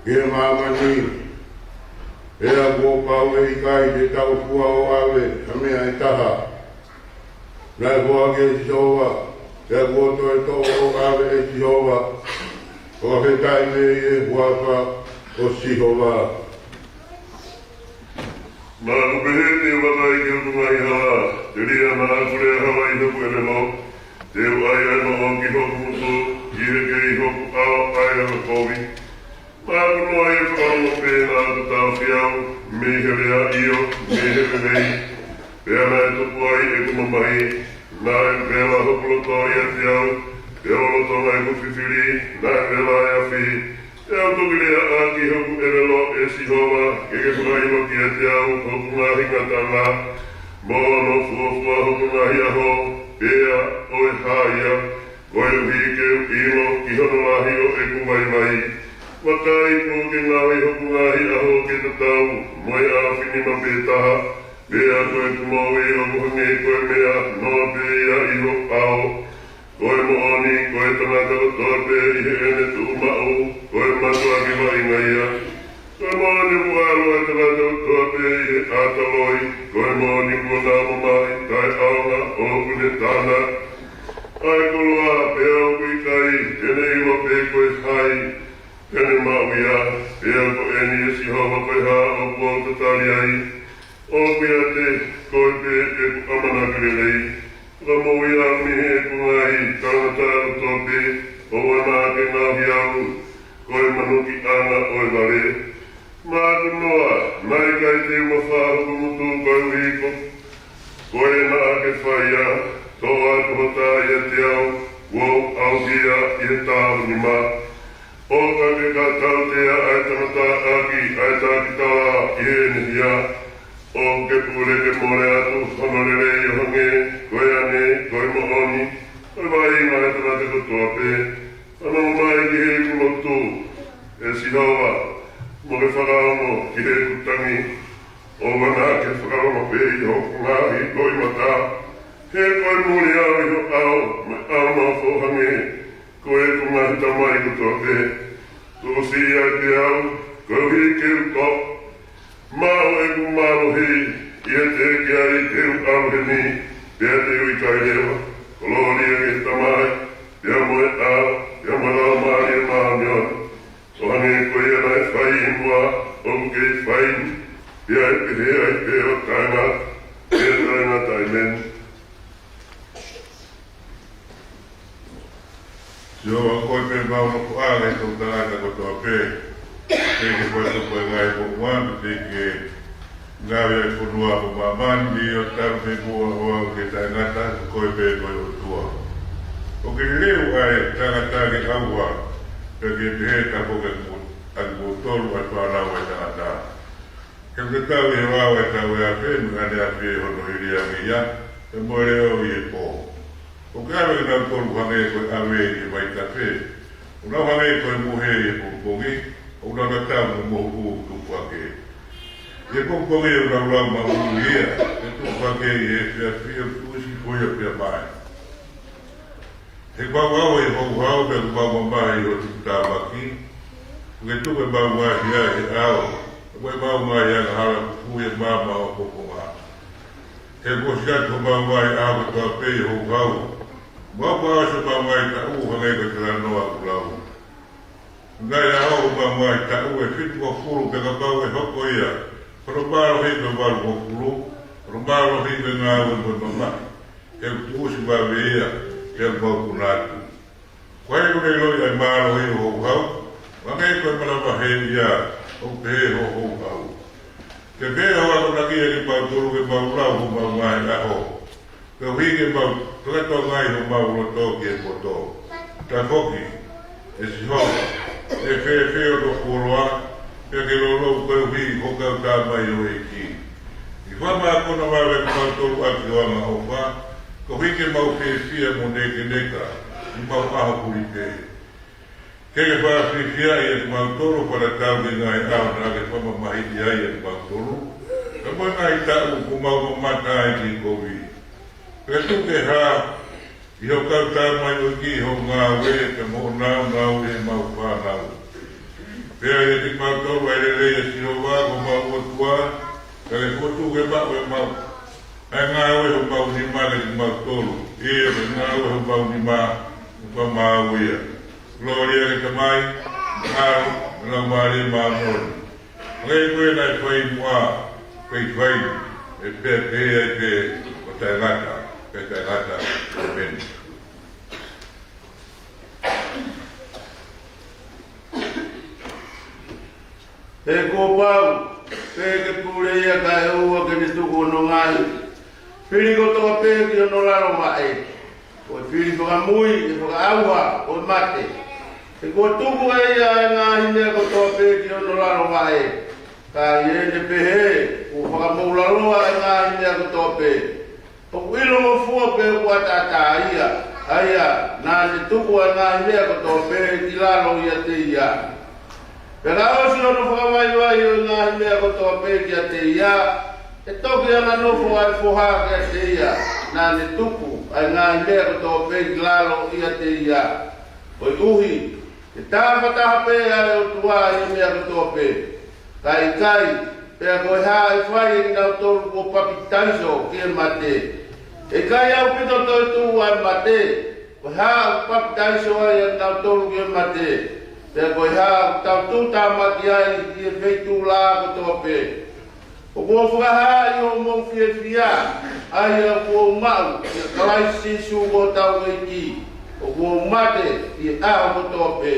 ki he māmani, pea kuo pau ʻe ʻikai te tau fua ʻo ʻave ha meʻa ʻe taha. Naʻe foaki ʻe Sihova, pea kuo toe toʻo ʻo ʻave ʻe Sihova. Fakafetaʻi pē ʻi he huafa ʻo Sihova. Naʻa ku pehē te u vakai ki hoku ngaahi hala, telia naʻa ku lea hala ʻi hoku ʻelelo, te u ʻai ʻa e maʻu ki hoku ngutu, ʻi he kei hoku ʻao ʻa e anga kovi. Naʻa ku noa ʻi he fakaongo pē naʻa ku taʻofi au, mei he lea, ʻio, mei he lelei, pea naʻe tupu ai ʻeku mamahi. Naʻe vela hoku loto ʻiate au, pea lolotonga ʻeku fifili, naʻe vela ʻa e afi. Pea u toki lea ʻaki hoku ʻelelo, ʻE Sihova, ke ke fakaʻilo kiate au hoku ngaahi ngataʻanga, mo hono fuofua hoku ngaahi ʻaho, pea ʻo e hā ia, koeʻuhi ke u ʻilo ki hono lahi ʻo ʻeku vaivai. Vakai kuo ke ngaohi hoku ngaahi ʻaho ke tatau mo e ʻaofinima pē taha, pea ko ʻeku moʻui ʻoku hangē ko e meʻa noa pē ia ʻi ho ʻao. Ko e moʻoni, ko e tangata kotoa pē ʻi heʻene tuʻumaʻu, ko e mātuʻaki vaʻinga ia. Ko e moʻoni, ʻoku ʻalu ʻa e tangata kotoa pē ʻi he ʻata loi. Ko e moʻoni, kuo nau mamahi, kae ʻaonga ʻoku ne tānaki ʻa e koloa, pea ʻoku ʻikai te ne ʻilo pe ko e hai te ne maʻu ia. Pea ko eni, ʻe Sihova, ko e hā ʻoku ou tatali ai? ʻOku ʻiate koe pē ʻeku ʻamanaki lelei. Fakamoʻui au mei heʻeku ngaahi talangataʻa kotoa pē, ʻoua naʻa ke ngaohi au ko e manukiʻanga ʻo e vale. Naʻa ku noa, naʻe ʻikai te u mafao hoku ngutu koeʻuhi ko, ko e naʻa ke fai ia. Toʻo atu ho tā ʻiate au, kuo u ʻauhia ʻi he tā ho nima. ʻO ka ke ka tautea ʻa e tangata ʻaki ʻa e taki tala ʻi heʻene hia, ʻo ke pule ke mole atu hono lelei ʻo hangē ko e ane, ko e moʻoni, ko e vaʻinga ʻa e tangata kotoa pē. Fanongo mai ki heʻeku lotu, ʻe Sihova, mo ke fakaongo ki heʻeku tangi. ʻOua naʻa ke fakalongo pē ʻi hoku ngaahi loʻimata, he ko e muli au ʻi ho ʻao, mo e ʻaonga ʻo hangē ko ʻeku ngaahi tamai kotoa pē. Tuʻusi ai pē au, koeʻuhi ke u toʻo maʻu ʻeku mālohi, ʻi he teʻeki ai te u ʻalu heni, pea te u ʻikai leva. Kolōlia ki he Tamai, pea mo e ʻAlo, pea mo e Laumālie Māʻoniʻoni, ʻo hangē ko ia naʻe fai ʻi muʻa, ʻoku kei fai ni, pea ʻe pehē ai pē ʻo taʻengata, pea taʻengata. ʻĒmeni. Sihova, ko koe pē ʻoku mau lotu ʻaki ʻa e tangata kotoa pē, teʻeki ke fakatupu ʻa e ngaahi moʻunga, teʻeki ke ngāue ʻa e fonua mo māmani, ʻio, talu mei muʻa ʻo aʻu ki he taʻengata, ko koe pē ko e ʻOtua. ʻOku ke liliu ʻa e tangata ki ʻauha, pea ke pehē, tafoki ʻa kimoutolu ʻa e fānau ʻa e tangata. He ʻoku tatau ʻi he vao ʻa e tauʻi afe mo e ʻaneafi ʻi hono hili ange ia, pea mo e leʻo ʻi he pō. ʻOku ke ʻave kinautolu hangē ko e ʻave ʻi he vaitafe, ʻoku nau hangē ko e muhe ʻi he pongipongi, ʻoku nau tatau mo e mohuku ʻoku tupu hake. ʻI he pongipongi ʻoku nau lau maʻu ia, ʻe tupu hake ʻi he efiafi ʻoku tuʻusi foʻi pea mae. He kuo mau ʻauha ʻi ho houhau, pea kuo mau mamahi ʻi ho tuputāmaki. Kuo ke tuku ʻemau ngaahi hia ʻi he ʻao, pea mo ʻemau ngaahi angahala kuo fū ʻi he maama ʻo ho fofonga. He kuo ʻosi atu homau ngaahi ʻaho kotoa pē ʻi ho houhau, mo kuo ʻosi homau ngaahi taʻu hangē ko e talanoa ʻoku lau. Ngaahi ʻaho homau ngaahi taʻu ʻe fitungofulu, pea kapau ʻe hoko ia, ko hono mālohi ko e valungofulu, ko hono mālohi ko e ngāue mo e mamahi, he ʻoku tuʻusi vave ia, he ʻoku mau puna atu. Ko hai ʻoku ne ʻiloʻi ʻa e mālohi ʻo ho houhau? Hangē ko e manavahē ia, ʻoku pehē ho houhau. Ke pehē ho akonaki ʻiate kimautolu ke mau lau homau ngaahi ʻaho, koeʻuhi ke mau fakatokangaʻi homau loto ki he poto. Tafoki, ʻe Sihova, ʻe fēfē hono fuoloa, pea ke lōlou koeʻuhi ko e kau tamaioʻeiki. ʻI he fakamākona vave kimautolu ʻaki ho angaʻofa, koeʻuhi ke mau fiefia mo nekeneka ʻi homau ʻaho huli pē. Ke ke fakafiefiaʻi ʻa kimautolu fakatatau ki he ngaahi ʻaho naʻa ke fakamamahiʻi ai ʻa kimautolu, pea mo e ngaahi taʻu kuo mau mamata ai ki he kovi. Pea tuku ke hā ʻi ho kau tamaioʻeiki hoʻo ngāue, pea mo hoʻo nāunau ʻi heʻemau fānau. Pea ʻiate kimautolu ʻa e lelei ʻa Sihova ko homau ʻOtua, ka ke fokotuʻu ke maʻu ʻe homau, ʻa e ngāue ʻa homau nima ʻiate kimautolu, ʻio, ʻa e ngāue ʻa homau nima ʻoku fakamāuʻi ia. Kolōlia ki he Tamai, ʻAlo, mo e Laumālie Māʻoniʻoni. Hangē ko ia naʻe fai ʻi muʻa, kei fai ni, ʻe pea pehē ai pē ʻo taʻengata, pea taʻengata. ʻĒmeni. He kuo pau pē ke pule ia kae ʻoua ke ne tuku hono ngaahi fili kotoa pē ki hono lalo vaʻe. Ko e fili fakamui ʻe fakaʻauha ko e mate. He kuo tuku ʻe ia ʻa e ngaahi meʻa kotoa pē ki hono lalo vaʻe. Ka ʻi heʻene pehē, kuo fakamoʻulaloa ʻa e ngaahi meʻa kotoa pē. ʻOku ʻilongofua pea ʻoku ʻataʻatā ia, ʻa ia naʻa ne tuku ʻa e ngaahi meʻa kotoa pē ki lalo ʻiate ia. Pea ka ʻosi hono fakavaivai ʻo e ngaahi meʻa kotoa pē kiate ia, ʻe toki anganofo ʻa e foha kiate ia naʻa ne tuku ʻa e ngaahi meʻa kotoa pē ki lalo ʻiate ia. Koeʻuhi ke tafataha pē ʻa e ʻOtua ʻi he meʻa kotoa pē. Ka ʻikai, pea ko e hā ʻe fai ʻe kinautolu kuo papitaiso ki he mate? ʻE ʻikai ʻaupito toetuʻu ʻa e mate. Ko e hā ʻoku papitaiso ai ʻa kinautolu ki he mate? Pea ko e hā ʻoku tau tuʻutāmaki ai ʻi he feituʻulaʻā kotoa pē? ʻOku ou fakahā ʻi hoʻomou fiefia, ʻa ia ʻoku ou maʻu ʻia Kalaisi Sīsū ko hotau ʻEiki, ʻoku ou mate ʻi he ʻaho kotoa pē.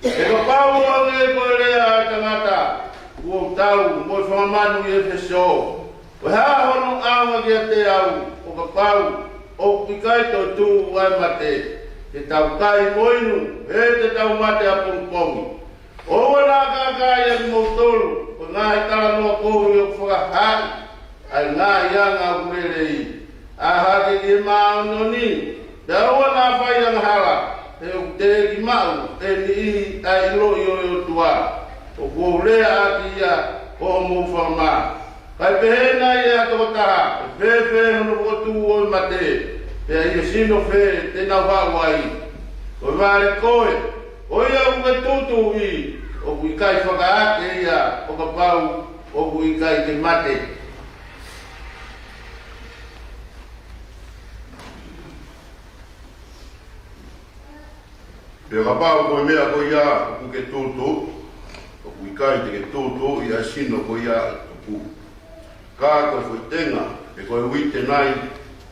He kapau ʻoku hangē ko e lea ʻa e tangata kuo tau mo e fanga manu ʻi ʻEfesō, ko e hā hono ʻaonga kiate au, ʻo kapau ʻoku ʻikai toetuʻu ʻa e mate? Te tau kai mo inu, he te tau mate ʻapongipongi. ʻOua naʻa kākaaʻi ʻa kimoutolu ko e ngaahi talanoa kovi ʻoku fakahaaʻi ʻa e ngaahi anga ʻoku lelei. ʻĀ hake ki he māʻoniʻoni, pea ʻoua naʻa fai angahala, he ʻoku teʻeki maʻu ʻe he niʻihi ʻa e ʻiloʻi ʻo e ʻOtua. ʻOku ou lea ʻaki ia ko hoʻomou fakamā. Kae pehē nai ʻe ha tokotaha, ʻe fēfē hono fokotuʻu ʻo e mate, pea ʻi he sino fē te nau haʻu ai? Ko e vale koe, ʻo ia ʻoku ke tuʻutuʻuni, ʻoku ʻikai fakaake ia ʻo kapau ʻoku ʻikai ke mate. Pea kapau ko e meʻa ko ia ʻoku ke tūtuuʻi, ʻoku ʻikai te ke tūtuuʻi ʻa e sino ko ia ʻe tupu. Ka ko e foʻi tenga, pe ko e uite nai,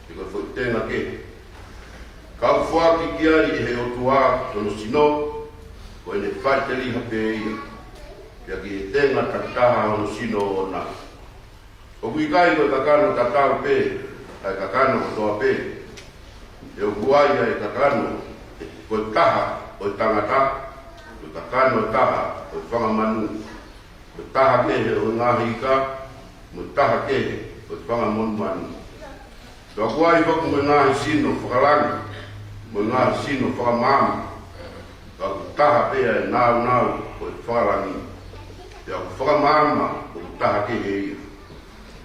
pe ko e foʻi tenga kehe, ka ʻoku foaki ki ai ʻe he ʻOtua hono sino, ko ʻene faʻiteliha pē ia, pea ki he tenga takitaha hono sino ʻoʻona. ʻOku ʻikai ko e kakano tatau pē ʻa e kakano kotoa pē, he ʻoku ʻi ai ʻa e kakano ko e taha ʻo e tangata, ko e kakano ʻe taha ʻo e fanga manu, ko e taha kehe ʻo e ngaahi ika, mo e taha kehe ʻo e fanga monumanu. Pea ʻoku ʻi ai foki mo e ngaahi sino fakalangi, mo e ngaahi sino fakamaama, ka ʻoku taha pē ʻa e nāunau ʻo e fakalangi, pea ʻoku fakamaama ʻoku taha kehe ia.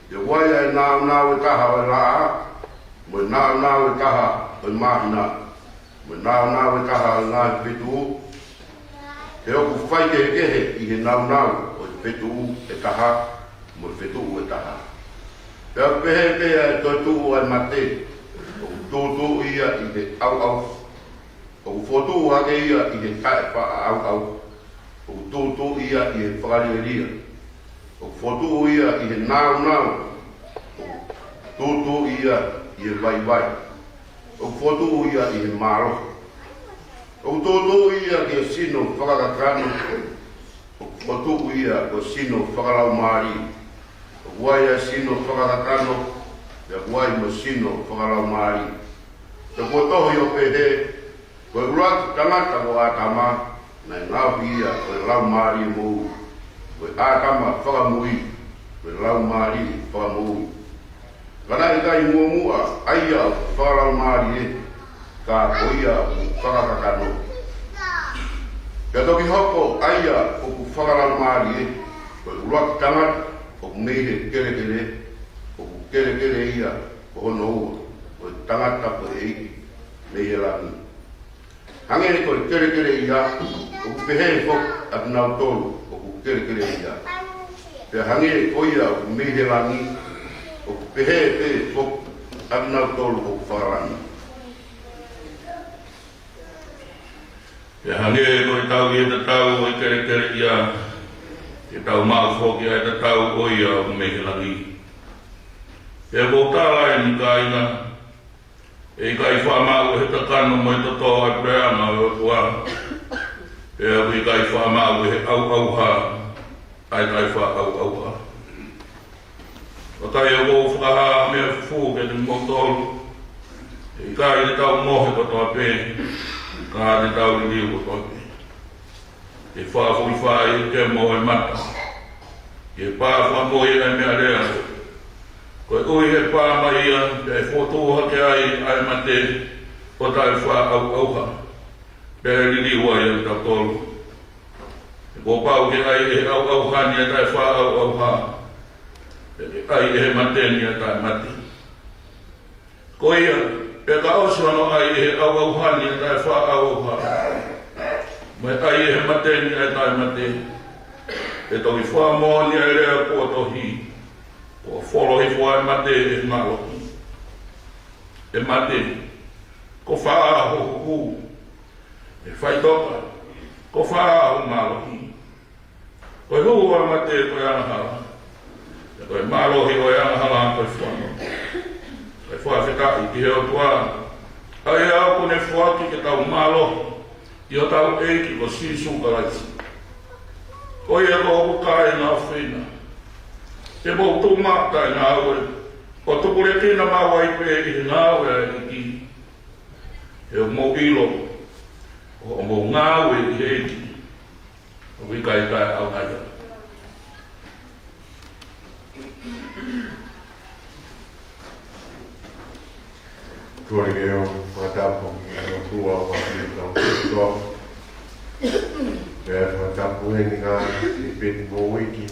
Pea ʻoku ʻi ai ʻa e nāunau ʻe taha ʻo e laʻā, mo e nāunau ʻe taha ʻo e māhina, mo e nāunau ʻe taha ʻo e ngaahi fetuʻu, he ʻoku faikehekehe ʻi he nāunau ʻo e fetuʻu ʻe taha mo e fetuʻu ʻe taha. Pea ʻoku pehē pē ʻa e toetuʻu ʻa e mate, ʻoku tūtuuʻi ia ʻi he ʻauʻauha, ʻoku fokotuʻu hake ia ʻi he taʻefaʻaʻauʻauha, ʻoku tūtuuʻi ia ʻi he fakalielia, ʻoku fokotuʻu ia ʻi he nāunau, ʻoku tūtuuʻi ia ʻi he vaivai, ʻoku fokotuʻu ia ʻi he mālohi, ʻoku tūtuuʻi ia ki he sino fakakakano, ʻoku fokotuʻu ia ko e sino fakalaumālie. ʻOku ʻi ai ʻa e sino fakakakano, pea ʻoku ʻi ai mo e sino fakalaumālie. Pea kuo tohi ʻo pehē, ko e ʻuluaki tangata ko ʻĀtama, naʻe ngaohi ia ko e laumālie moʻui. Ko e ʻĀtama fakamui, ko e laumālie fakamoʻui. Ka naʻe ʻikai muʻomuʻa ʻa ia ʻoku fakalaumālie, ka ko ia ʻoku fakakakano. Pea toki hoko ʻa ia ʻoku fakalaumālie, ko e ʻuluaki tangata ʻoku mei he kelekele, ʻoku kelekele ia ko hono ua, ko e tangata ko e ʻEiki mei he langi. Hangē ko e kelekele ia, ʻoku pehē foki ʻa kinautolu ʻoku kelekele ia. Pea hangē ko ia ʻoku mei he langi, ʻoku pehē pē foki ʻa kinautolu ʻoku fakalangi. Pea hangē ko e tau ʻi he tatau ʻo e kelekele ia, te tau maʻu foki ʻa e tatau ʻo ia ʻoku mei he langi. Pea ʻoku ou tala eni, kāinga, ʻe ʻikai faʻa maʻu ʻe he kakano mo e toto ʻa e puleʻanga ʻo e ʻOtua, pea ʻoku ʻikai faʻa maʻu ʻe he ʻauʻauha ʻa e taʻefaʻaʻauʻauha. Vakai, ʻoku ou fakahā ha meʻa fufū kiate kimoutolu, ʻe ʻikai te tau mohe kotoa pē, ka te tau liliu kotoa pē. ʻE fakafoʻi fai ʻe he kemo ʻa e mata, ʻe pā fakamoʻui ʻa e meʻalea. Koeʻuhi ʻe pā mai ia, pea ʻe fokotuʻu hake ai ʻa e mate ʻo taʻefaʻaʻauʻauha, pea ʻe liliu ai ʻa kitautolu. He kuo pau ke ʻai ʻe he ʻauʻauha ni ʻa e taʻefaʻaʻauʻauha, pea ke ʻai ʻe he mate ni ʻa e taʻemate. Ko ia, pea ka ʻosi hono ʻai ʻe he ʻauʻauha ni ʻa e taʻefaʻaʻauʻauha, mo e ʻai ʻe he mate ni ʻa e taʻemate, ʻe toki fakamoʻoni ʻa e lea kuo tohi, kuo folo hifo ʻa e mate ʻi he mālohi. ʻE mate, ko fē ho huhu? ʻE faʻitoka, ko fē ho mālohi? Ko e huhu ʻo e mate ko e angahala, pea ko e mālohi ʻo e angahala ko e fua noa. Ko e fakafetaʻi ki he ʻOtua, ʻa ia ʻoku ne foaki ke tau mālohi ʻi hotau ʻEiki ko Sīsū Kalaisi. Ko ia, ko hoku kāinga ʻofeina, te mou tuʻu maʻu taʻengāue, ʻo tupulekina maʻu ai pē ʻi he ngāue ʻa e ʻEiki. He ʻoku mou ʻilo, ʻo hoʻomou ngāue ʻi he ʻEiki, ʻoku ʻikai taʻeʻaonga ia. Kole ke u fakatapu ki he ʻOtua ʻo e kau Kalisitiane. Pea fakatapu eni ki he peti mo e uike.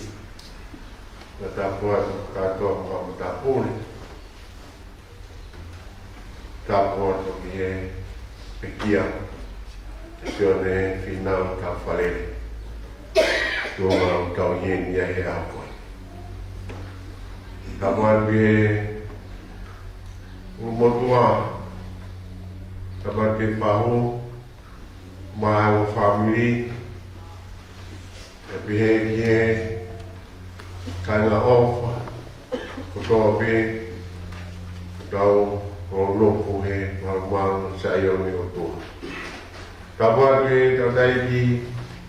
Fakatapu atu ki he kau matāpule. Tapu atu ki he pekia, Sione Fīnau Taufalele. Tuʻunga ʻoku tau ʻi heni ai he ʻaho ko eni. Tapu atu ki he ʻulumotuʻa, Tāmate Fahu, Maʻa e fāmili, ʻe pehē ki he kāinga ʻofa kotoa pē ʻoku tau ʻi he Laumālie ʻo Saione ʻOtua. Tapu atu ki he tangataʻeiki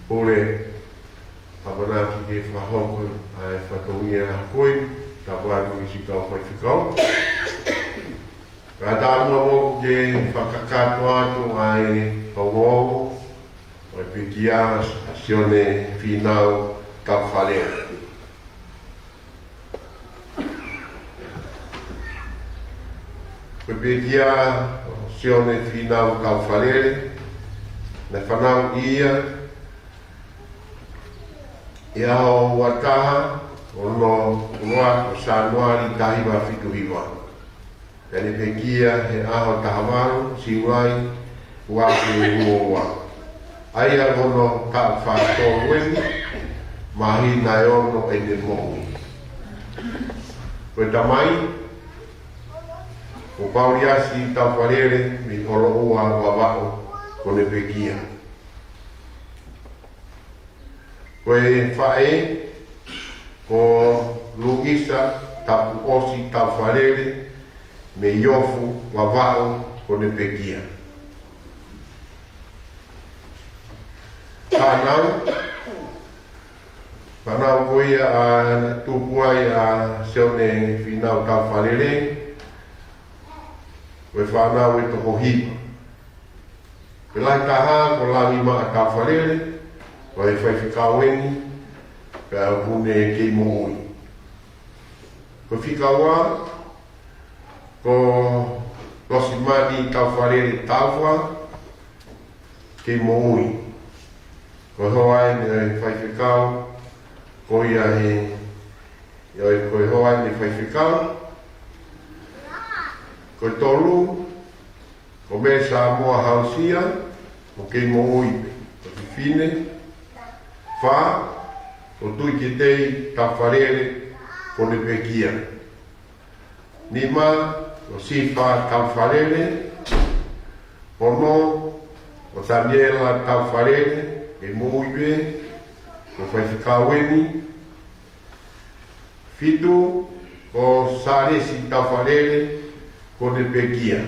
pule, ʻamanaki ke fakahoko ʻa e fatongia ko ē, tapu atu ki siʻi kau faifekau. Kae ʻatā muʻa moʻoku ke fakakakato atu ʻa e ongoongo ʻo e pekia ʻa Sione Fīnau Taufalele. Ko e pekia ʻo Sione Fīnau Taufalele, naʻe fanauʻi ia ʻi he ʻaho ua taha ʻo e onongofulu ʻo Sānuali taha hiva fitu hiva. Pea ne pekia he ʻaho taha valu Siulai ua afe ua ua. ʻA ia ko hono taʻu fā tolu eni, māhina ʻe ono ʻene moʻui. Ko e tamai, ko Pauliasi Taufalele mei ʻOloʻua, Vavaʻu, ko ʻene pekia. Ko e faʻē, ko Luisa Tapuʻosi Taufalele mei Ofu, Vavaʻu, ko ʻene pekia. Fānau, fānau ko ia ʻa e tupu ai ʻa Sione Fīnau Taufalele, ko e fānau ʻe toko hiva. Ko e lahi taha ko Langimaʻa Taufalele, ko e faifekau eni, pea ʻoku ne kei moʻui. Ko e fika ua, ko Losimani Taufalele Taufa, kei moʻui. Ko e hoa eni ʻo e faifekau, ko ia he, ʻio, ko e hoa eni ʻo e faifekau. Ko e tolu, ko Mele Samoa Hausia, ʻoku kei moʻui pē, ko e fefine. Fā, ko Tuiketei Taufalele, ko ʻene pekia. Nima, ko Sifa Taufalele. Ono, ko Taniela Taufalele, kei moʻui pē, ko e faifekau eni. Fitu, ko Sālesi Taufalele, ko ʻene pekia.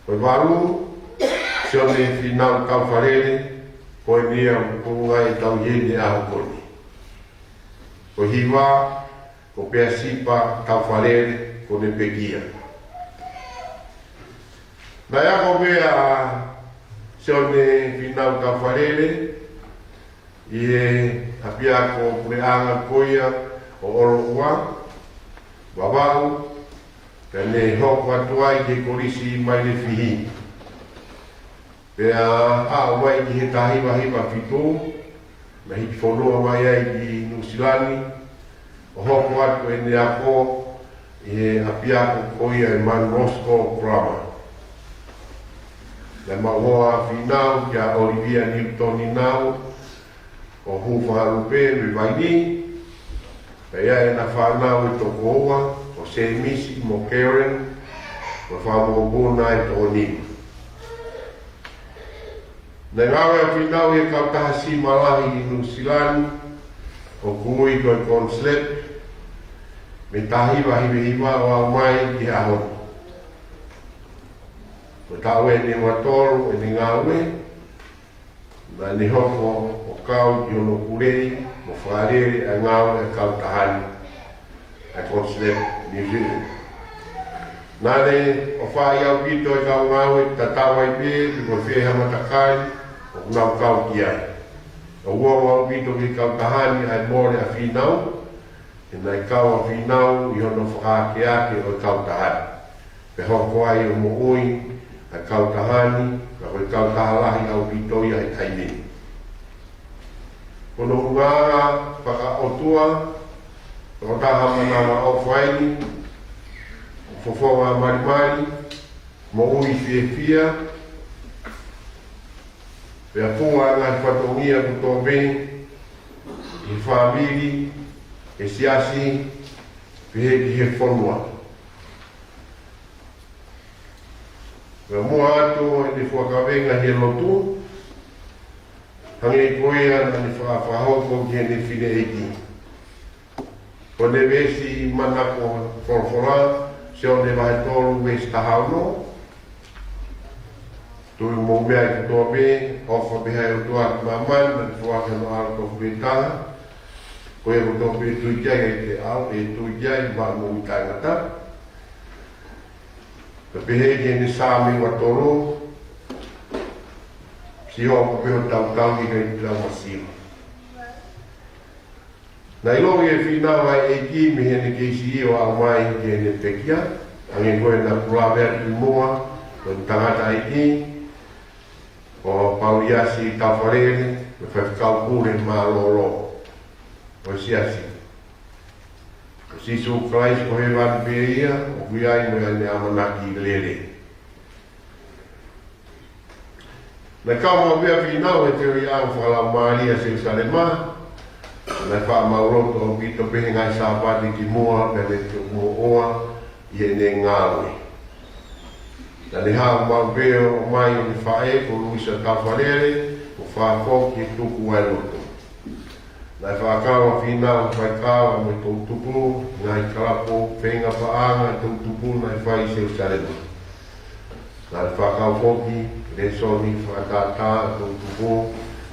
Ko e valu, Sione Fīnau Taufalele, ko eni ia ʻoku ngali tau ʻi heni he ʻaho ko eni. Ko e hiva, ko Peasipa Taufalele, ko ʻene pekia. Naʻe ako pē ʻa Sione Fīnau Taufalele ʻi he ʻapiako puleʻanga ko ia ʻo ʻOloʻua, Vavaʻu, pea ne hoko atu ai ki he Kolisi Mailefihi. Pea aʻu mai ki he taha hiva hiva fitu, naʻe hiki fonua mai ai ki Nuʻu Sila ni, ʻo hoko atu ʻene ako ʻi he ʻapiako ko ia ʻe Mount Roskill Grammar. Naʻe maʻu hoa Fīnau kia ʻOlivia Niutoni Nau, ʻo Hufalupe mei Vainī, pea ʻi ai ʻena fānau ʻe toko ua, ko Sēmisi mo Karen, ko e fanga mokopuna ʻe toko nima. Naʻe ngāue ʻa Fīnau ʻi he kautaha sima lahi ʻi Nuʻu Sila ni, ʻoku ui ko e Consulate, mei he taha hiva hiva hiva ʻo aʻu mai ki he ʻaho ni. Ko e taʻu eni ʻe ua tolu ʻene ngāue, naʻa ne hoko ʻo kau ki hono pule mo fakalele ʻa e ngāue ʻa e kautaha ni, ʻa e Consulate New Zealand. Naʻa ne ʻofaʻi ʻaupito e kau ngāue, tatau ai pē pe ko e fē ha matakali ʻoku nau kau ki ai. ʻOku ongo ʻaupito ki he kautaha ni ʻa e mole ʻa Fīnau, he naʻe kau ʻa Fīnau ʻi hono fakaakeake ʻo e kautaha ni. Pea hoko ai ʻo moʻui ʻa e kautaha ni, ka ko e kautaha lahi ʻaupito ia he taimi ni. Ko hono ʻulungaanga fakaʻotua, tokotaha manavaʻofa eni, fofonga malimali, moʻui fiefia, pea fua ʻa e ngaahi fatongia kotoa pē, ki he fāmili, ki he siasi, pehē ki he fonua. Pea muʻa atu ʻo ʻene fuakaveinga ʻi he lotu, hangē ko ia naʻa ne fakahoko ki heʻene fineʻeiki. Ko ʻene veesi manako folofola, Sione vahe tolu veesi taha ono. Tui mo meʻa kotoa pē, ʻofa pē ʻa e ʻOtua ki māmani, naʻa ne foaki hono ʻAlo tofu pē taha, ko ia kotoa pē ʻe tui ki ai, ʻe ʻikai te ʻalu, ʻe tui ki ai, maʻu moʻui taʻengata. Pea pehē ki heʻene Saame ua tolu, Sihova pē hotau tauhi, ʻikai te tau masiva. Naʻe ʻiloʻi ʻe Fīnau ʻa e ʻEiki mei heʻene kei siʻi ʻo aʻu mai ki heʻene pekia, hangē ko ia naʻa ku lave atu ki muʻa, ko e tangataʻeiki ko Pauliasi Taufaʻalele, mo e faifekau pule mālōlō ʻo e Siasi. Ko Sīsū Kalaisi ko e hēvani pē ia, ʻoku ʻi ai mo ʻene ʻamanaki lelei. Naʻe kau maʻu pē ʻa Fīnau he teuteuʻi ʻa e fakalaumālie ʻa Selusalema. Naʻe faʻa maʻuloto ʻaupito pē he ngaahi Sāpate kimuʻa, pea ne tomuʻa ʻi heʻene ngāue. Naʻa ne haʻu maʻu pē ʻo ʻomai ʻene faʻē ko Luisa Taufaʻalele, ʻo fakafoki e tuku ʻa e lotu. Naʻe fakakau ʻa Fīnau he faikava mo e toʻutupu, ngaahi kalapu feinga paʻanga ʻa e toʻutupu naʻe fai ʻi Selusalema. Naʻe fakakau foki lēsoni fakatātā ʻa e toʻutupu,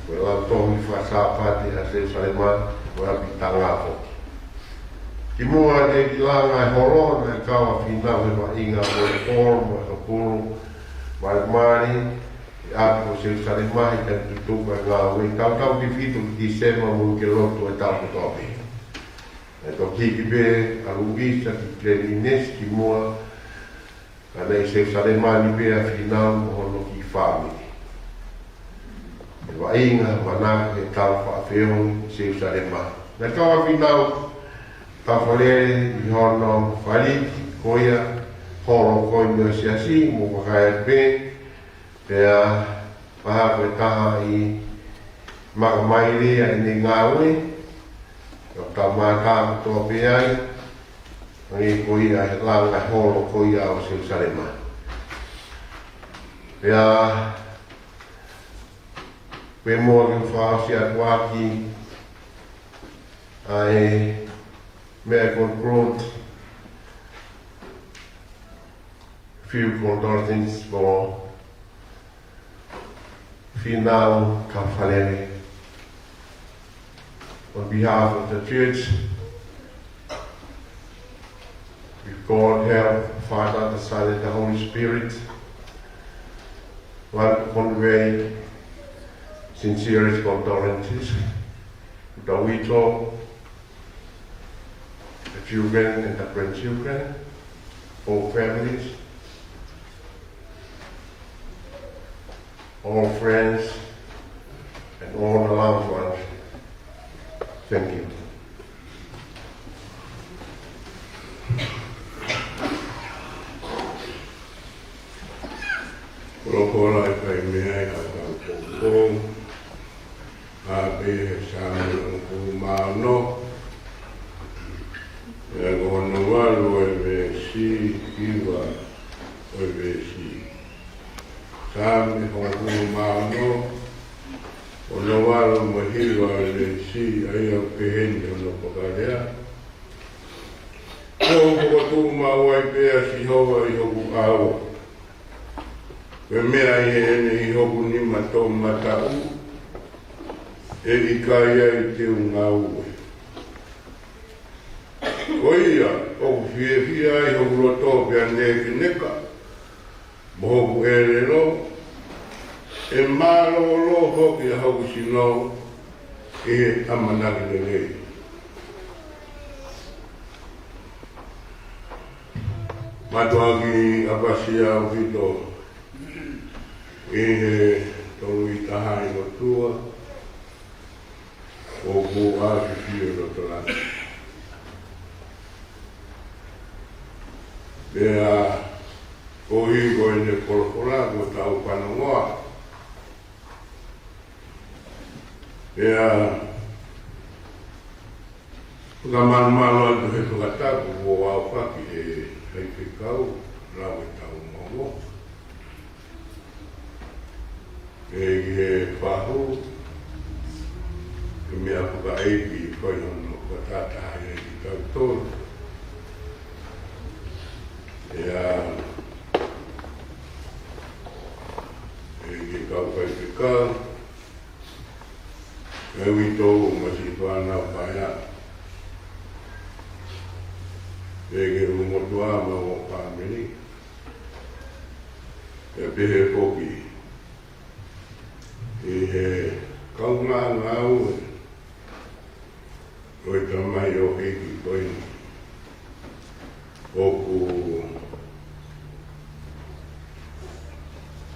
mo e lautohi faka-Sāpate ʻa Selusalema, mo e ʻapitanga foki. Kimuʻa he kiʻi langa e holo, naʻe kau ʻa Fīnau he vaʻinga ʻo e Polo mo e Hapulu, malimali, ʻi he ʻapi ʻo Selusalema he taimi tutuku ʻa e ngāue, tautautefito ki Tīsema mo e uike lotu ʻo e taʻu kotoa pē. Naʻe toki hiki pē ʻa Luisa ki Glen Innes kimuʻa, ka naʻe ʻi Selusalema ni pē ʻa Fīnau mo hono kiʻi fāmili. He vaʻinga, manako ke tau faʻa feohi ʻi Selusalema. Naʻe kau ʻa Fīnau Taufaʻalele ʻi hono fāliki ko ia holo ko eni ʻo e Siasi mo vakai pē, pea pehē ko e taha ʻi he makamaile ʻa ʻene ngāue, ʻo tau mātā kotoa pē ai, hangē ko ia he langa e holo ko ia ʻo Selusalema. Pea, pea mo ke fakaʻosi atu ʻaki ʻa e meʻa conclude, few condolences for Fīnau Taufaʻalele. On behalf of the church, with God help, Father, the Son, and the Holy Spirit, want to convey sincerest condolences to the widow, the children and the grandchildren, all families, all friends, and all the loved ones. Thank you. Kolokola e kai mea e a kau koukou. A pē he Saame hongofulu mā ono. Pea ko hono valu ʻo e veesi, hiva ʻo e veesi. Saame hongofulu mā ono, hono valu mo e hiva ʻo e veesi, ʻa ia ʻoku peheni hono fakalea. Kuo u fokotuʻu maʻu ai pē ʻa Sihova ʻi hoku ʻao. Ko e meʻa ʻi heʻene ʻi hoku nima toʻomataʻu, ʻe ʻikai ai te u ngāue. Ko ia, ʻoku fiefia ai hoku loto pea nekeneka, mo hoku ʻelelo, ʻe mālōlō foki ʻa hoku sino ʻi he ʻamanaki lelei. Mātuʻaki ʻapasia ʻaupito ʻi he Toluʻitahaʻi ʻOtua ʻoku ʻafio ʻi loto langi. Pea koeʻuhi ko ʻene folofola kuo tau fanongoa. Pea fakamalumalu atu he fakatapu kuo aofaki ʻe he faifekau, lau e tau momo. ʻEiki he fahu, ʻi he meʻa fakaʻeiki ko ia ʻoku ne fakataha ai kitautolu. ʻEiki he kau faifekau, ʻEiki ʻoku mou siʻi fānau paea, ʻEiki he motuʻa mo e fāmili, ʻe pehē foki ʻi he kaungāngāue ʻo e tamaioʻeiki ko eni ʻoku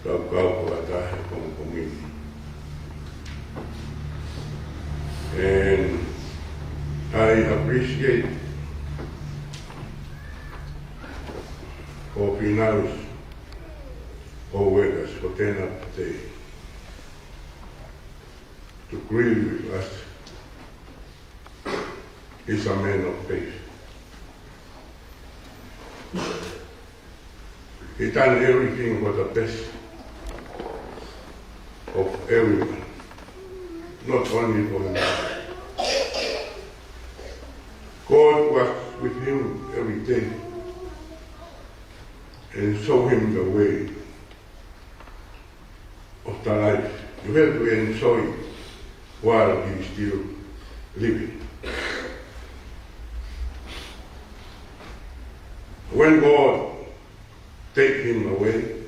tau kau fakataha he pongipongi ni. And I appreciate all finance, all workers for turn up today to grieve with us. He's a man of faith. He done everything for the best of everyone, not only for himself. God was with him every day and show him the way of the life. You have to enjoy while he is still living. When God take him away,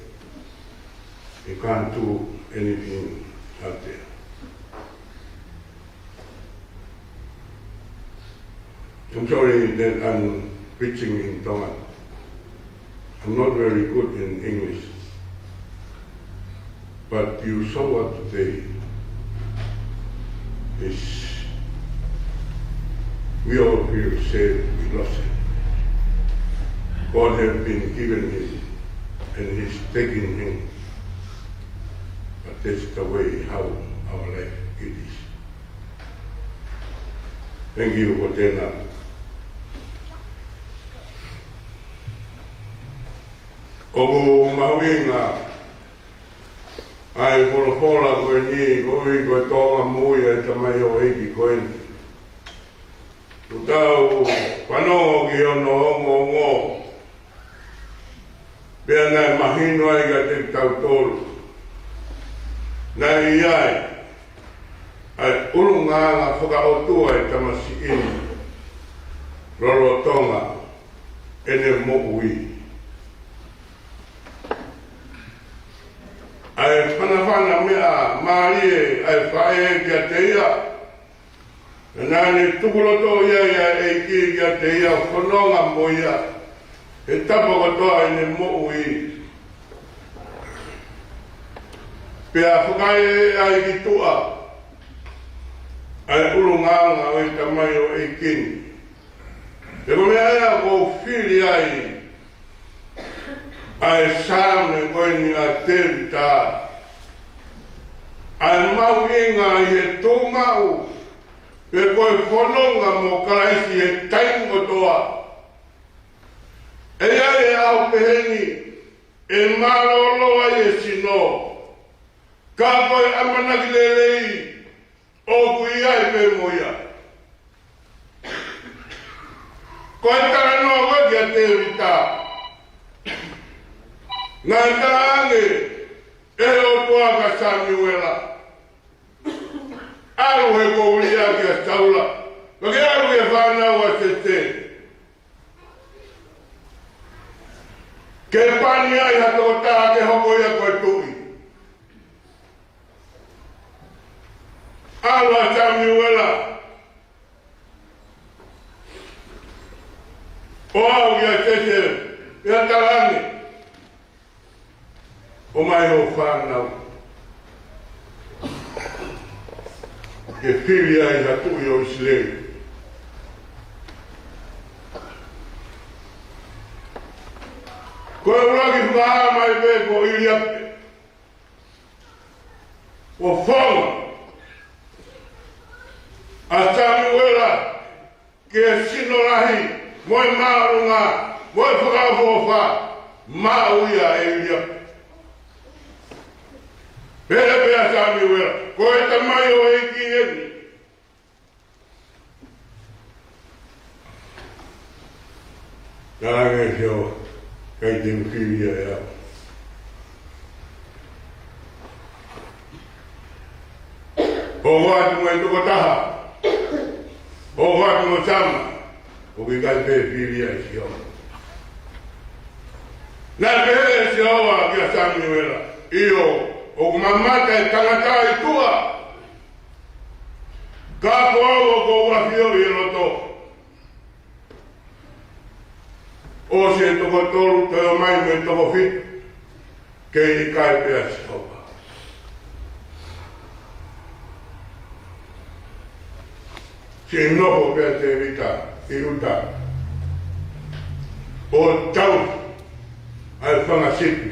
he can't do anything out there. I'm sorry that I'm preaching in Tongan. I'm not very good in English. But you saw what today is. We all feel sad, we lost him. God has been given him and he's taking him. But that's the way how our life it is. Thank you for that. ʻOku mahuʻinga ʻa e folofola ko eni, koeʻuhi ko e tōʻonga moʻui ʻa e tamaioʻeiki ko eni. Kuo tau fanongo ki hono ongoongo. Pea naʻe mahino ai kiate kitautolu naʻe ʻi ai ʻa e ʻulungaanga fakaʻotua ʻi he tamasiʻi ni lolotonga ʻene moʻui. ʻA e fanafana meʻa mālie ʻa e faʻē kiate ia. Naʻa ne tukuloto ia ʻa e ʻEiki kiate ia, fononga mo ia he tapa kotoa ʻene moʻui. Pea fakaeʻa ai ki tuʻa ʻa e ʻulungaanga ʻo e tamaioʻeiki ni. He ko e meʻa ia ʻoku ou fili ai ʻa e Saame ko eni ʻa Tēvita. ʻA e mahuʻinga ʻi he tuʻu maʻu, pe ko e fononga mo Kalaisi he taimi kotoa. ʻE ʻi ai e ʻaho pehē ni ʻe mālōlō ai e sino, ka ko e ʻamanaki lelei ʻoku ʻi ai pē mo ia. Ko e talanoa ko ē kia Tēvita, naʻe talaange ʻe he ʻOtua kia Samiuela, ʻalu he ko ʻUlia kia Saula, pea ke ʻalu ki he fānau ʻa Sese, ke pani ai ha tokotaha ke hoko ia ko e tuʻi. ʻAlu ʻa Samiuela ʻo aʻu kia Sese, pea talaange, ʻomai hoʻo fānau ke fili ai ha tuʻi ʻo ʻIsileli. Ko e ʻuluaki fakahā mai pē ko ʻIliape. ʻO fononga ʻa Samiuela ki he sino lahi, mo e māʻolunga, mo e fakaʻofoʻofa, maʻu ia ʻe ʻIliape. Pehē pē ʻa Samiuela, ko e tamaioʻeiki eni. Talaange ʻe Sihova, ʻikai te u fili ia ʻe au. ʻOku ʻoatu mo e tokotaha, ʻoku ʻoatu mo e tama, ʻoku ʻikai pē fili ia ʻe Sihova. Naʻe pehē ʻe Sihova kia Samiuela, ʻio, ʻoku mamata e tangata ʻi tuʻa, ka ko au ʻoku ou ʻafioʻi e loto. ʻOsi e toko tolu, toe ʻomai mo e toko fitu, kei ʻikai pē ʻa Sihova. Siʻi nofo pē ʻa Tēvita ʻi ʻuta ʻo tauhi ʻa e fanga sipi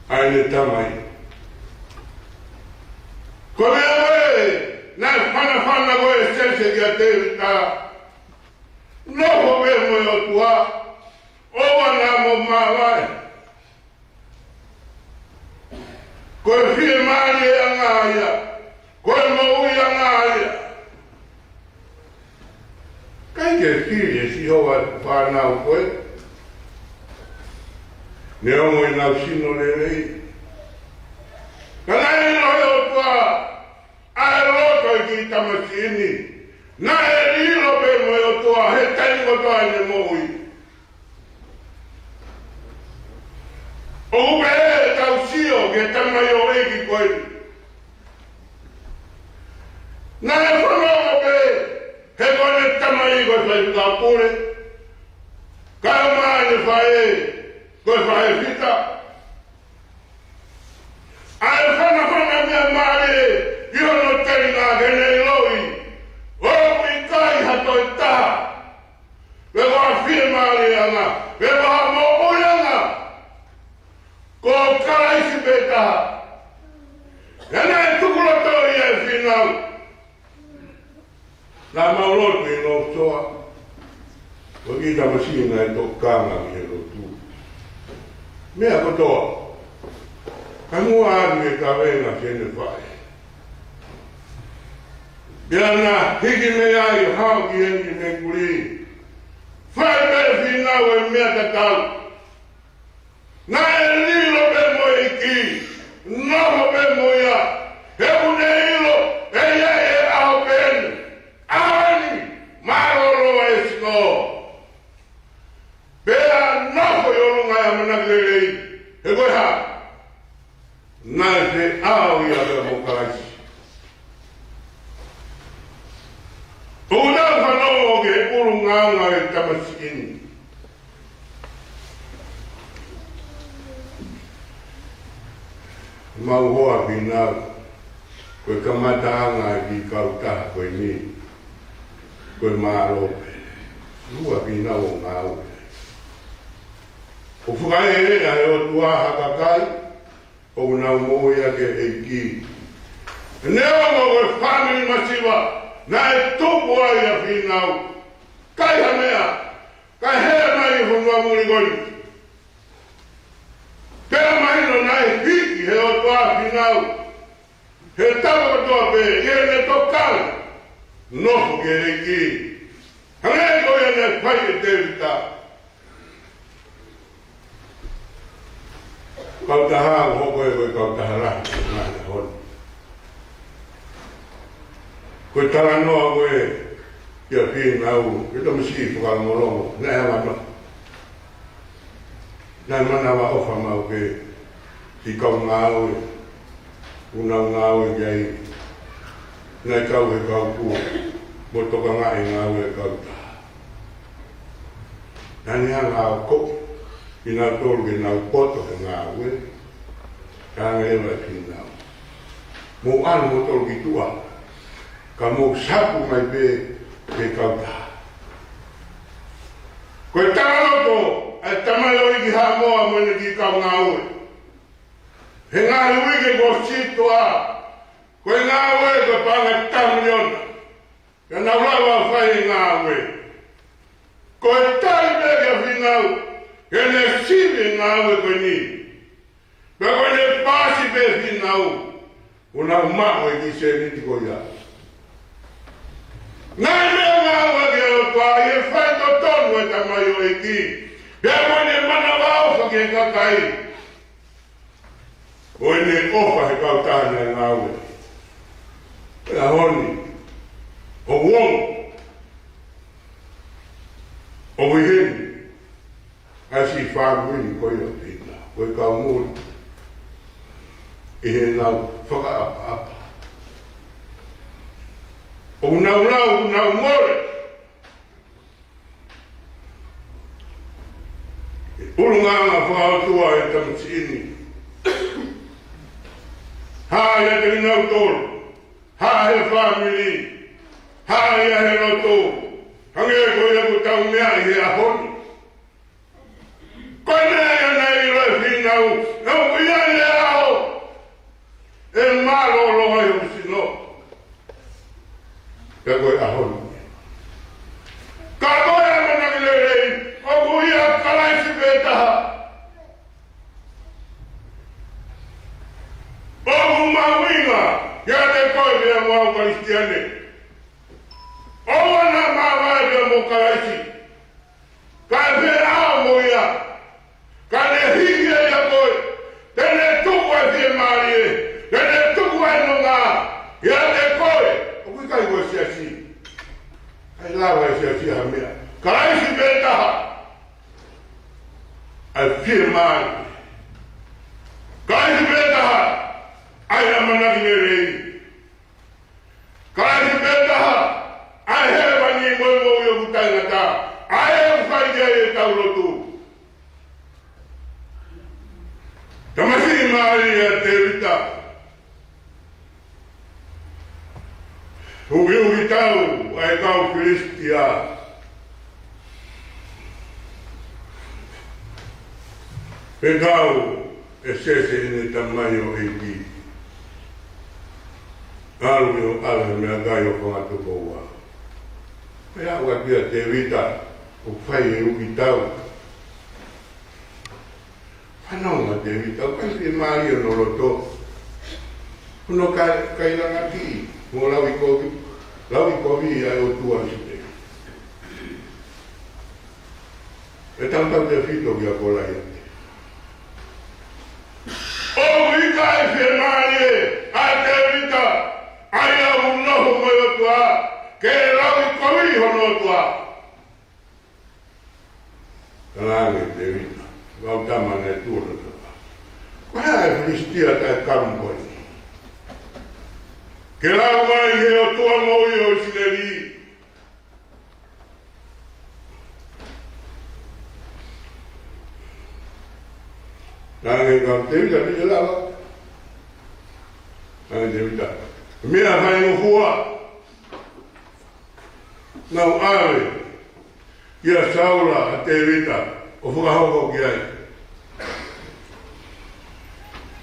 ʻa ʻene tamai. Ko e meʻa ko ē naʻe fanafana ko ē ʻe Sese kia Tēvita, nofo pē mo e ʻOtua, ʻoua naʻa mo māvae. Ko e fiemālieʻanga ia, ko e moʻuiʻanga ia. ʻIkai ke fili ʻe Sihova e fānau ko ē, neongo ʻenau sino lelei. Ka naʻe ʻilo ʻe he ʻOtua ʻa e loto ʻo e kiʻi tamasiʻi ni. Naʻe lilo pē mo e ʻOtua he taimi kotoa ʻene moʻui. ʻOku pehē ʻetau sio ki he tamaioʻeiki ko eni. Naʻe fanongo pē, he ko ʻene tamai ko e faifekau pule, kae ʻumaʻā ʻene faʻē ko e faʻē fita. ʻA e fanafana meʻa mālie ʻi hono telinga ke ne ʻiloʻi ʻoku ʻikai ha toe taha, pe ko ha fiemālieʻanga, pe ko ha moʻuiʻanga, ko Kalaisi pē taha. He naʻe tukuloto ia ʻe Fīnau. Naʻa mau lotu ʻi North Shore, ko e kiʻi tamasiʻi naʻe tokanga ki he lotu. Meʻa kotoa, kae muʻa ʻalu ke kavenga ki heʻene faʻē. Pea na hiki mei ai ʻo haʻu ki heni mei Kulī. Fai pē ʻe Fīnau e meʻa tatau. Naʻe lilo pē mo e ʻEiki, nofo pē mo ia, he ʻoku ne ʻilo ʻe ia ʻi he ʻaho pē eni, ʻaho ni, mālōlō e sino. Pea nofo ʻi ʻolunga e ʻamanaki lelei, he ko e hā? Naʻe feʻao ia pea mo Kalaisi. ʻOku tau fanongo ki he ʻulungaanga e tamasiʻi ni. Mau hoa Fīnau, ko e kamataʻanga e kiʻi kautaha ko eni, ko e mālō pē. Lua Fīnau ʻo ngāue. ʻOku fakaʻehiʻehi ʻe he ʻOtua ha kakai ʻoku nau moʻui ʻaki e ʻEiki. Neongo ko e fāmili masiva naʻe tupu ai ʻa Fīnau, ʻikai ha meʻa, kae hē mai e fonua muli ko eni. Pea mahino naʻe hiki ʻe he ʻOtua ʻa Fīnau he tapa kotoa pē ʻi heʻene tokanga, nofo ki he ʻEiki. Hangē ko ia naʻe fai ʻe Tēvita. Kautaha ʻoku hoko ia ko e kautaha lahi, lahi honi. Ko e talanoa ko ē kia Fīnau, ko e tamasiʻi fakalongolongo, naʻe hanga nofo. Naʻe manavaʻofa maʻu pē ki he kau ngāue ʻoku nau ngāue ki ai. Naʻe kau he kau kū mo tokangaʻi e ngāue e kautaha. Naʻa ne hanga ʻo akoʻi kinautolu ke nau poto he ngāue. Talaange leva ʻe Fīnau, mou ʻalu moutolu ki tuʻa, ka mou sapu mai pē ki he kautaha. Ko e talaloto ʻa e tamaioʻeiki Haʻamoa mo ʻene kiʻi kau ngāue. He ngaahi uike kuo ʻosi tuʻa, ko e ngāue ko e paʻanga taha miliona. Ka nau lava ʻo fai e ngāue. Ko e tali pē kia Fīnau ke ne sivi e ngāue ko eni. Pea ko ʻene pā ʻoku nau maʻu e kiʻi sēniti ko ia. Naʻe meʻangāueʻaki ʻa e ʻOtua ʻi he faitotonu ʻa e tamaioʻeiki, pea mo ʻene manavaʻofa ki he kakai. Ko ʻene ʻofa he kautaha naʻe ngāue. Pea ʻaho ni, ʻoku ongo, ʻoku ʻi heni ʻa e siʻi fāmili ko ia ʻo Pita, ko e kau muli ʻi heʻenau fakaʻapaʻapa. ʻOku nau lau, ʻoku nau mole ʻi he ʻulungaanga fakaʻotua ʻa e tamasiʻi ni. Hā ʻiate kinautolu, hā he fāmili, hā ia he lotu, hangē ko ia ʻoku tau meaʻi he ʻaho ni. Ko e meʻa ia naʻe ʻilo ʻe Fīnau, naʻe ʻi ai e ʻao ʻe mālōlō ai hoku sino. Pea ko e ʻaho ni. Ka ko e ʻamanaki lelei, ʻoku ʻia Kalaisi pē taha. ʻOku mahuʻinga kiate koe pea mo au Kalisitiane. ʻOua naʻa mavae pea mo Kalaisi. Kae fēʻao mo ia. Ka ne hiki ia ʻia koe. Te ne tuku ʻa e fiemālie. Te ne tuku ʻa e nonga. ʻIate koe. ʻOku ʻikai ko e siasi. ʻIkai lava e siasi ha meʻa. Kalaisi pē taha ʻa e fiemālie. Kalaisi pē taha ʻa e ʻamanaki lelei. Kalaisi pē taha ʻa e hēvani mo e moʻui ʻoku taʻengata, ʻa ē ʻoku fai ki ai ʻetau lotu. Tamasiʻi mālie ʻa Tēvita. Ukiuki tau ʻa e kau Filisitia. Pea kau ʻe Sese ʻene tamaioʻeiki. ʻAlu ʻo ʻave meʻakai ʻo fanga tupoua. Pea ʻoku ʻalu ʻa Tēvita ʻo fai e uki tau. Fanongo ʻa Tēvita, ʻoku ʻikai fiemālie hono loto. Hono kai, kailangaki, mo lauʻikovi, lauʻikovi ʻa e ʻOtua ʻo ʻIsileli. ʻE tautautefito kia Kolaiate. ʻOku ʻikai fiemālie ʻa Tēvita, ʻa ia ʻoku nofo mo e ʻOtua, ke lauʻikovi hono ʻOtua. Talaange ʻe Tēvita, lau tama ne tuo no tapa. Ko e hā e Filisitia taʻekamu ko eni? Ke lau mai he ʻOtua moʻui ʻo ʻIsileli. Talaange kia Tēvita, pea lava. Talaange ʻe Tēvita, meʻa faingofua. Nau ʻave kia Saula ʻa Tēvita ʻo fakahoko ki ai.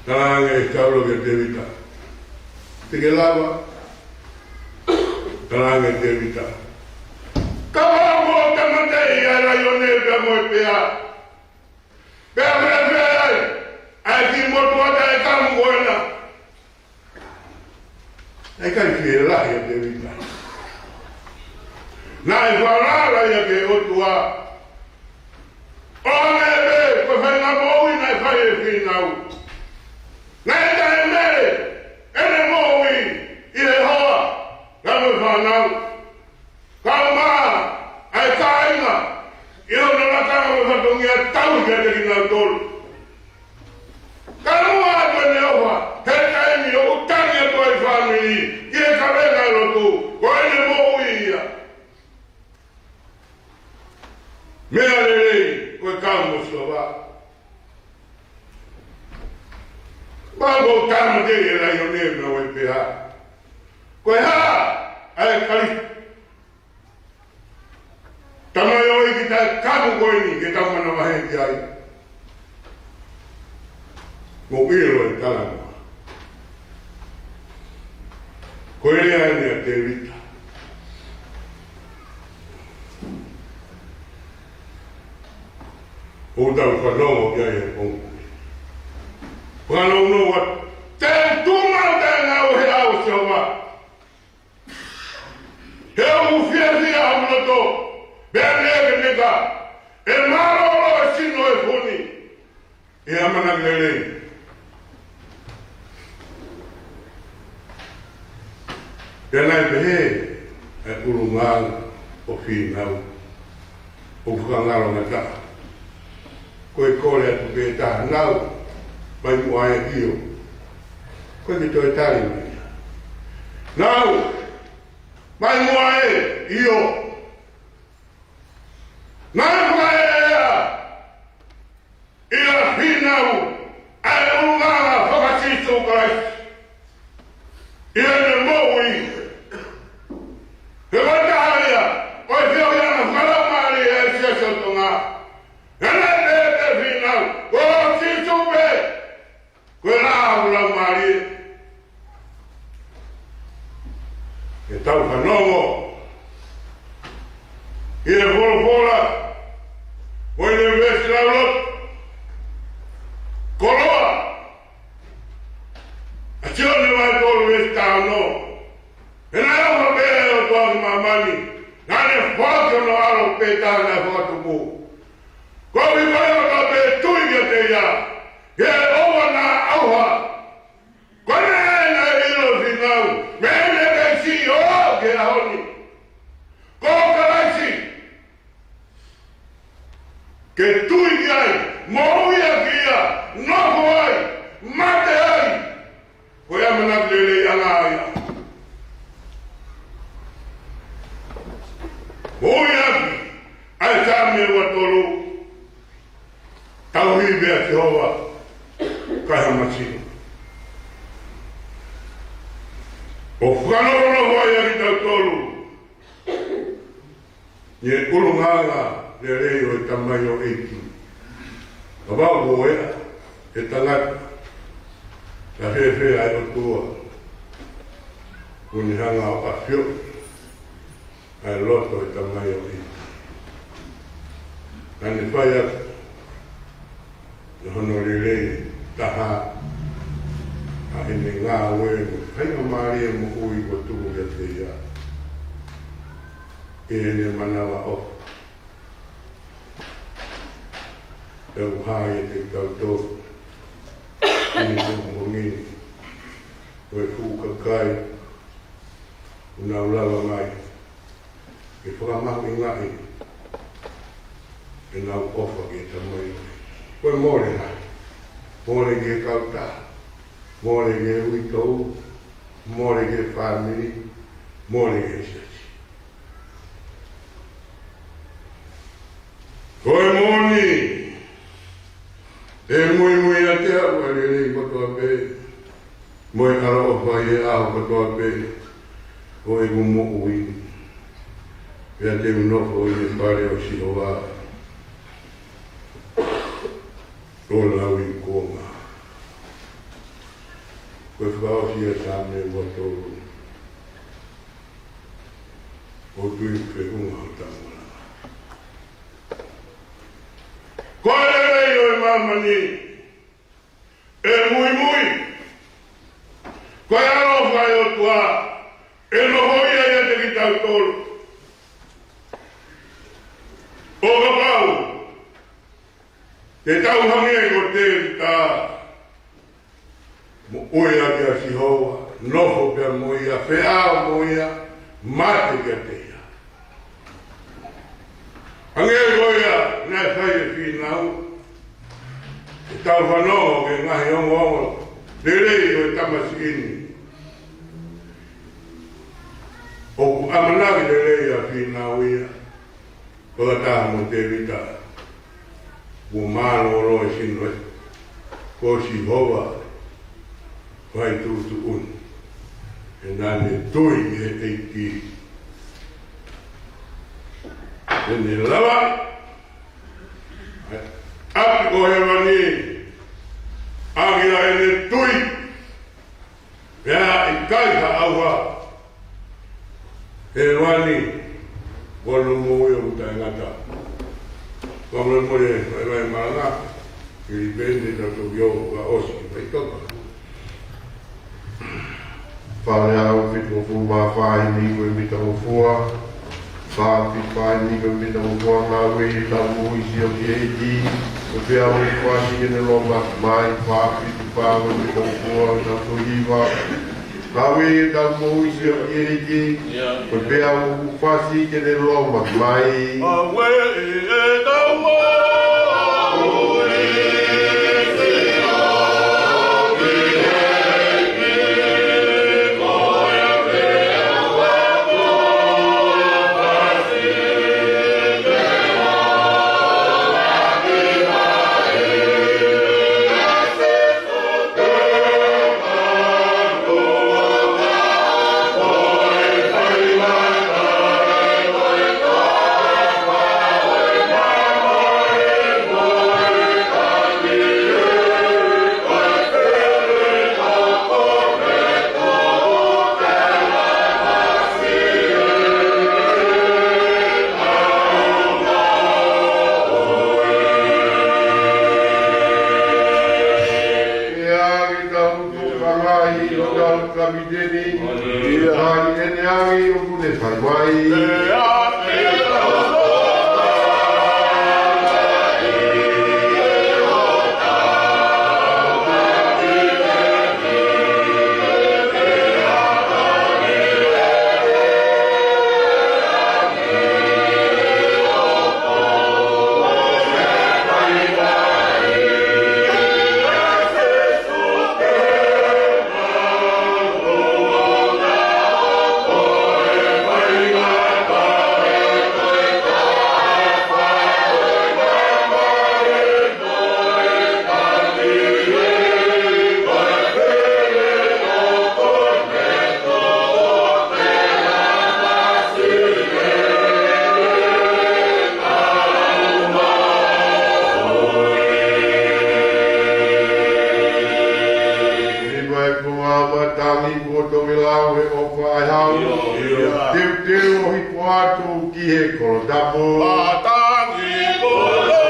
Talaange ʻe Saula kia Tēvita, te ke lava? Talaange ʻe Tēvita, kapau kuo tāmateʻi ʻa e laione pea mo e pea, pea fēfē ai ʻa e kiʻi motuʻa taʻekamu ko ena? Naʻe ʻikai fielahi ʻa Tēvita. Naʻe falala ia ki he ʻOtua. ʻO hangē pē ko e faʻahinga moʻui naʻe fai ʻe Fīnau. Naʻe taʻemele ʻene moʻui ʻi he hoa, pea mo e fānau. Kae ʻumaʻā ʻa e kāinga ʻi hono lakanga mo e fatongia tauhi kiate kinautolu. Kae ʻumaʻā ʻene ʻofa, he taimi ʻoku tangi atu ai e fāmili ki he kavenga ʻo e lotu, ko ʻene moʻui ia. Meʻa lelei ko e kau mo Sihova. Kapau kuo tāmateʻi e laione pea mo e pea, ko e hā ʻa e kali tamaioʻeiki taʻekamu ko eni ke tau manavahē ki ai? Mou ʻilo e talanoa. Ko e lea eni ʻa Tēvita. ʻOku tau fanongo ki ai he pongipongi. Fanongo atu, te u loto, pea ne ke meka, ʻe mālōlō e sino ʻo e funi ʻi he ʻamanaki lelei. Pea naʻe pehē ʻa e ʻulungaanga ʻo Fīnau, ʻo fakangalongataʻa. Ko e kole atu pē taha, Nau, mai muʻa ē, ʻio. Ko e ke toe tali mai. Nau, mai muʻa ē, ʻio. Naʻe fakaʻeʻea ʻia Fīnau ʻa e ʻulungaanga faka-Sīsū Kalaisi ʻi heʻene moʻui. He ko e taha ia ʻo e feohiʻanga fakalaumālie ʻa e Siasi ʻo Tonga. He naʻe pehē ʻe Fīnau, ko Sīsū pē ko e laʻā fakalaumālie. ʻE tau fanongo ʻi he folofola ʻo e veesi lauloto, koloa ʻa Sione vahe tolu veesi taha ono. He naʻe ʻofa pehē ʻa e ʻOtua ki māmani, naʻa ne foaki hono ʻAlo pē taha naʻe fakatupu, koeʻuhi ko ia kotoa pē ʻe tui kiate ia, ʻe ʻoua naʻa ʻauha. Ko e meʻa eni naʻe ʻilo ʻe Fīnau mei heʻene kei siʻi ʻo aʻu ki he ʻaho ni, ko Kalaisi. Ke tui ki ai, moʻui ʻaki ia, nofo ai, mate ai, ko e ʻamanaki leleiʻanga ia. Moʻui ʻaki ʻa e Saame ua tolu, tauhi pē ʻa Sihova, kae ha masino. ʻO fakanofonofo ai ʻa kitautolu ʻi he ʻulungaanga lelei ʻo e tamaioʻeiki. Kapau ko e ʻa e tangata, naʻe fēfē ʻa e ʻOtua ʻoku ne hanga ʻo ʻafioʻi ʻa e loto ʻo e tamaioʻeiki? Naʻa ne fai atu ʻa hono lelei taha, ʻa ʻene ngāue mo e faingamālie moʻui kuo tuku kiate ia, ʻi heʻene manavaʻofa. ʻE ʻuha ia kiate kitautolu ʻi he pongipongi ni, ko e fuʻu kakai ʻoku nau lava mai ke fakamahuʻingaʻi ʻenau ʻofa ki he tamaioʻeiki. Ko e mole lahi. Mole ki he kautaha, mole ki he uitou, mole ki he fāmili, mole ki he siasi. Ko e moʻoni, ʻe muimui ʻiate au ʻa e lelei kotoa pē, mo e ʻaloʻofa ʻi he ʻaho kotoa pē ʻo ʻeku moʻui. Pea te u nofo ʻi he fale ʻo Sihova ʻo lauikuonga. Ko e fakaʻosi ia ʻa e Saame ua tolu. ʻOku ou tui ʻoku feʻunga hoʻo tau malanga. Ko e lelei ʻo e māmani, ʻe muimui. Ko e ʻaloʻofa ʻa e ʻOtua, ʻe nofoʻia ʻiate kitautolu. ʻO kapau te tau hangē ko Tēvita, moʻui ʻaki ʻa Sihova, nofo pea mo ia, feʻao mo ia, mate kiate ia. Hangē ko ia naʻe fai ʻe Fīnau, ʻe tau fanongo ki he ngaahi ongoongo lelei ʻo e tamasiʻi ni. ʻOku ʻamanaki lelei ʻa Fīnau ia, fakataha mo Tēvita, kuo mālōlō e sino ē, ko Sihova fai tuʻutuʻuni. He naʻa ne tui ki he ʻEiki, ʻe ne lava ʻa e ʻapi ʻo hēvani ʻaki ʻa ʻene tui. Pea ʻikai ha ʻauha. Hēvani, ʻoku ʻi ai hoʻo moʻui ʻoku taʻengata. Fakamolemole, fai mai malanga, Filipeni, tautolu ʻo ka ʻosi, fai toka. Fale Alea fitungofulu mā fā, ʻi he ko e mita mo fua. Fā fitu fā ʻeni, ko e meʻa ʻoku ʻoange ʻe he tau moʻui ʻi he ʻEiki, ko e peau ʻoku fasi ke ne lōmaki mai. Fā fitu fā, ko e meʻa ʻoku ʻoange ʻe he tau hiva, ʻa e tau moʻui ʻi he ʻEiki, ko e peau ʻoku fasi ke ne lōmaki mai. ʻIa, ke tau tukangahi ʻo tau kapiteni, ʻa ʻene angi ʻoku ne fai mai. Ni mai ko matangi kuo toki lau he ʻofa ʻa e hau. Teuteu ʻo hifo atu ki he kolo tapu. Matangi kuo lau.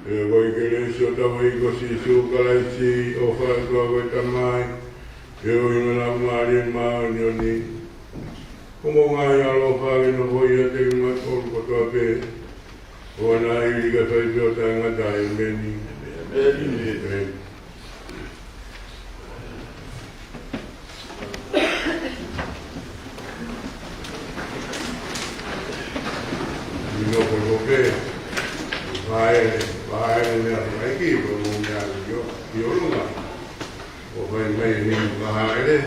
Pea ko e kelesi ʻa hotau ʻEiki ko Sīsū Kalaisi, ʻofa ʻa e ʻOtua ko e Tamai, pea ko e ʻofa ʻa e Laumālie Māʻoniʻoni, ko e moʻunga ʻaloʻofa ke nofoʻia ʻiate kimautolu kotoa pē, ʻo ʻaʻana ʻo hili kae fai pē ʻo taʻengata. ʻEmeni. ʻEmeni. ʻI he nofo pē, fāʻele, fāʻele meʻa fakaiki, ko e moʻunga ʻi ʻolunga. ʻO fai mai ʻeni fāʻele.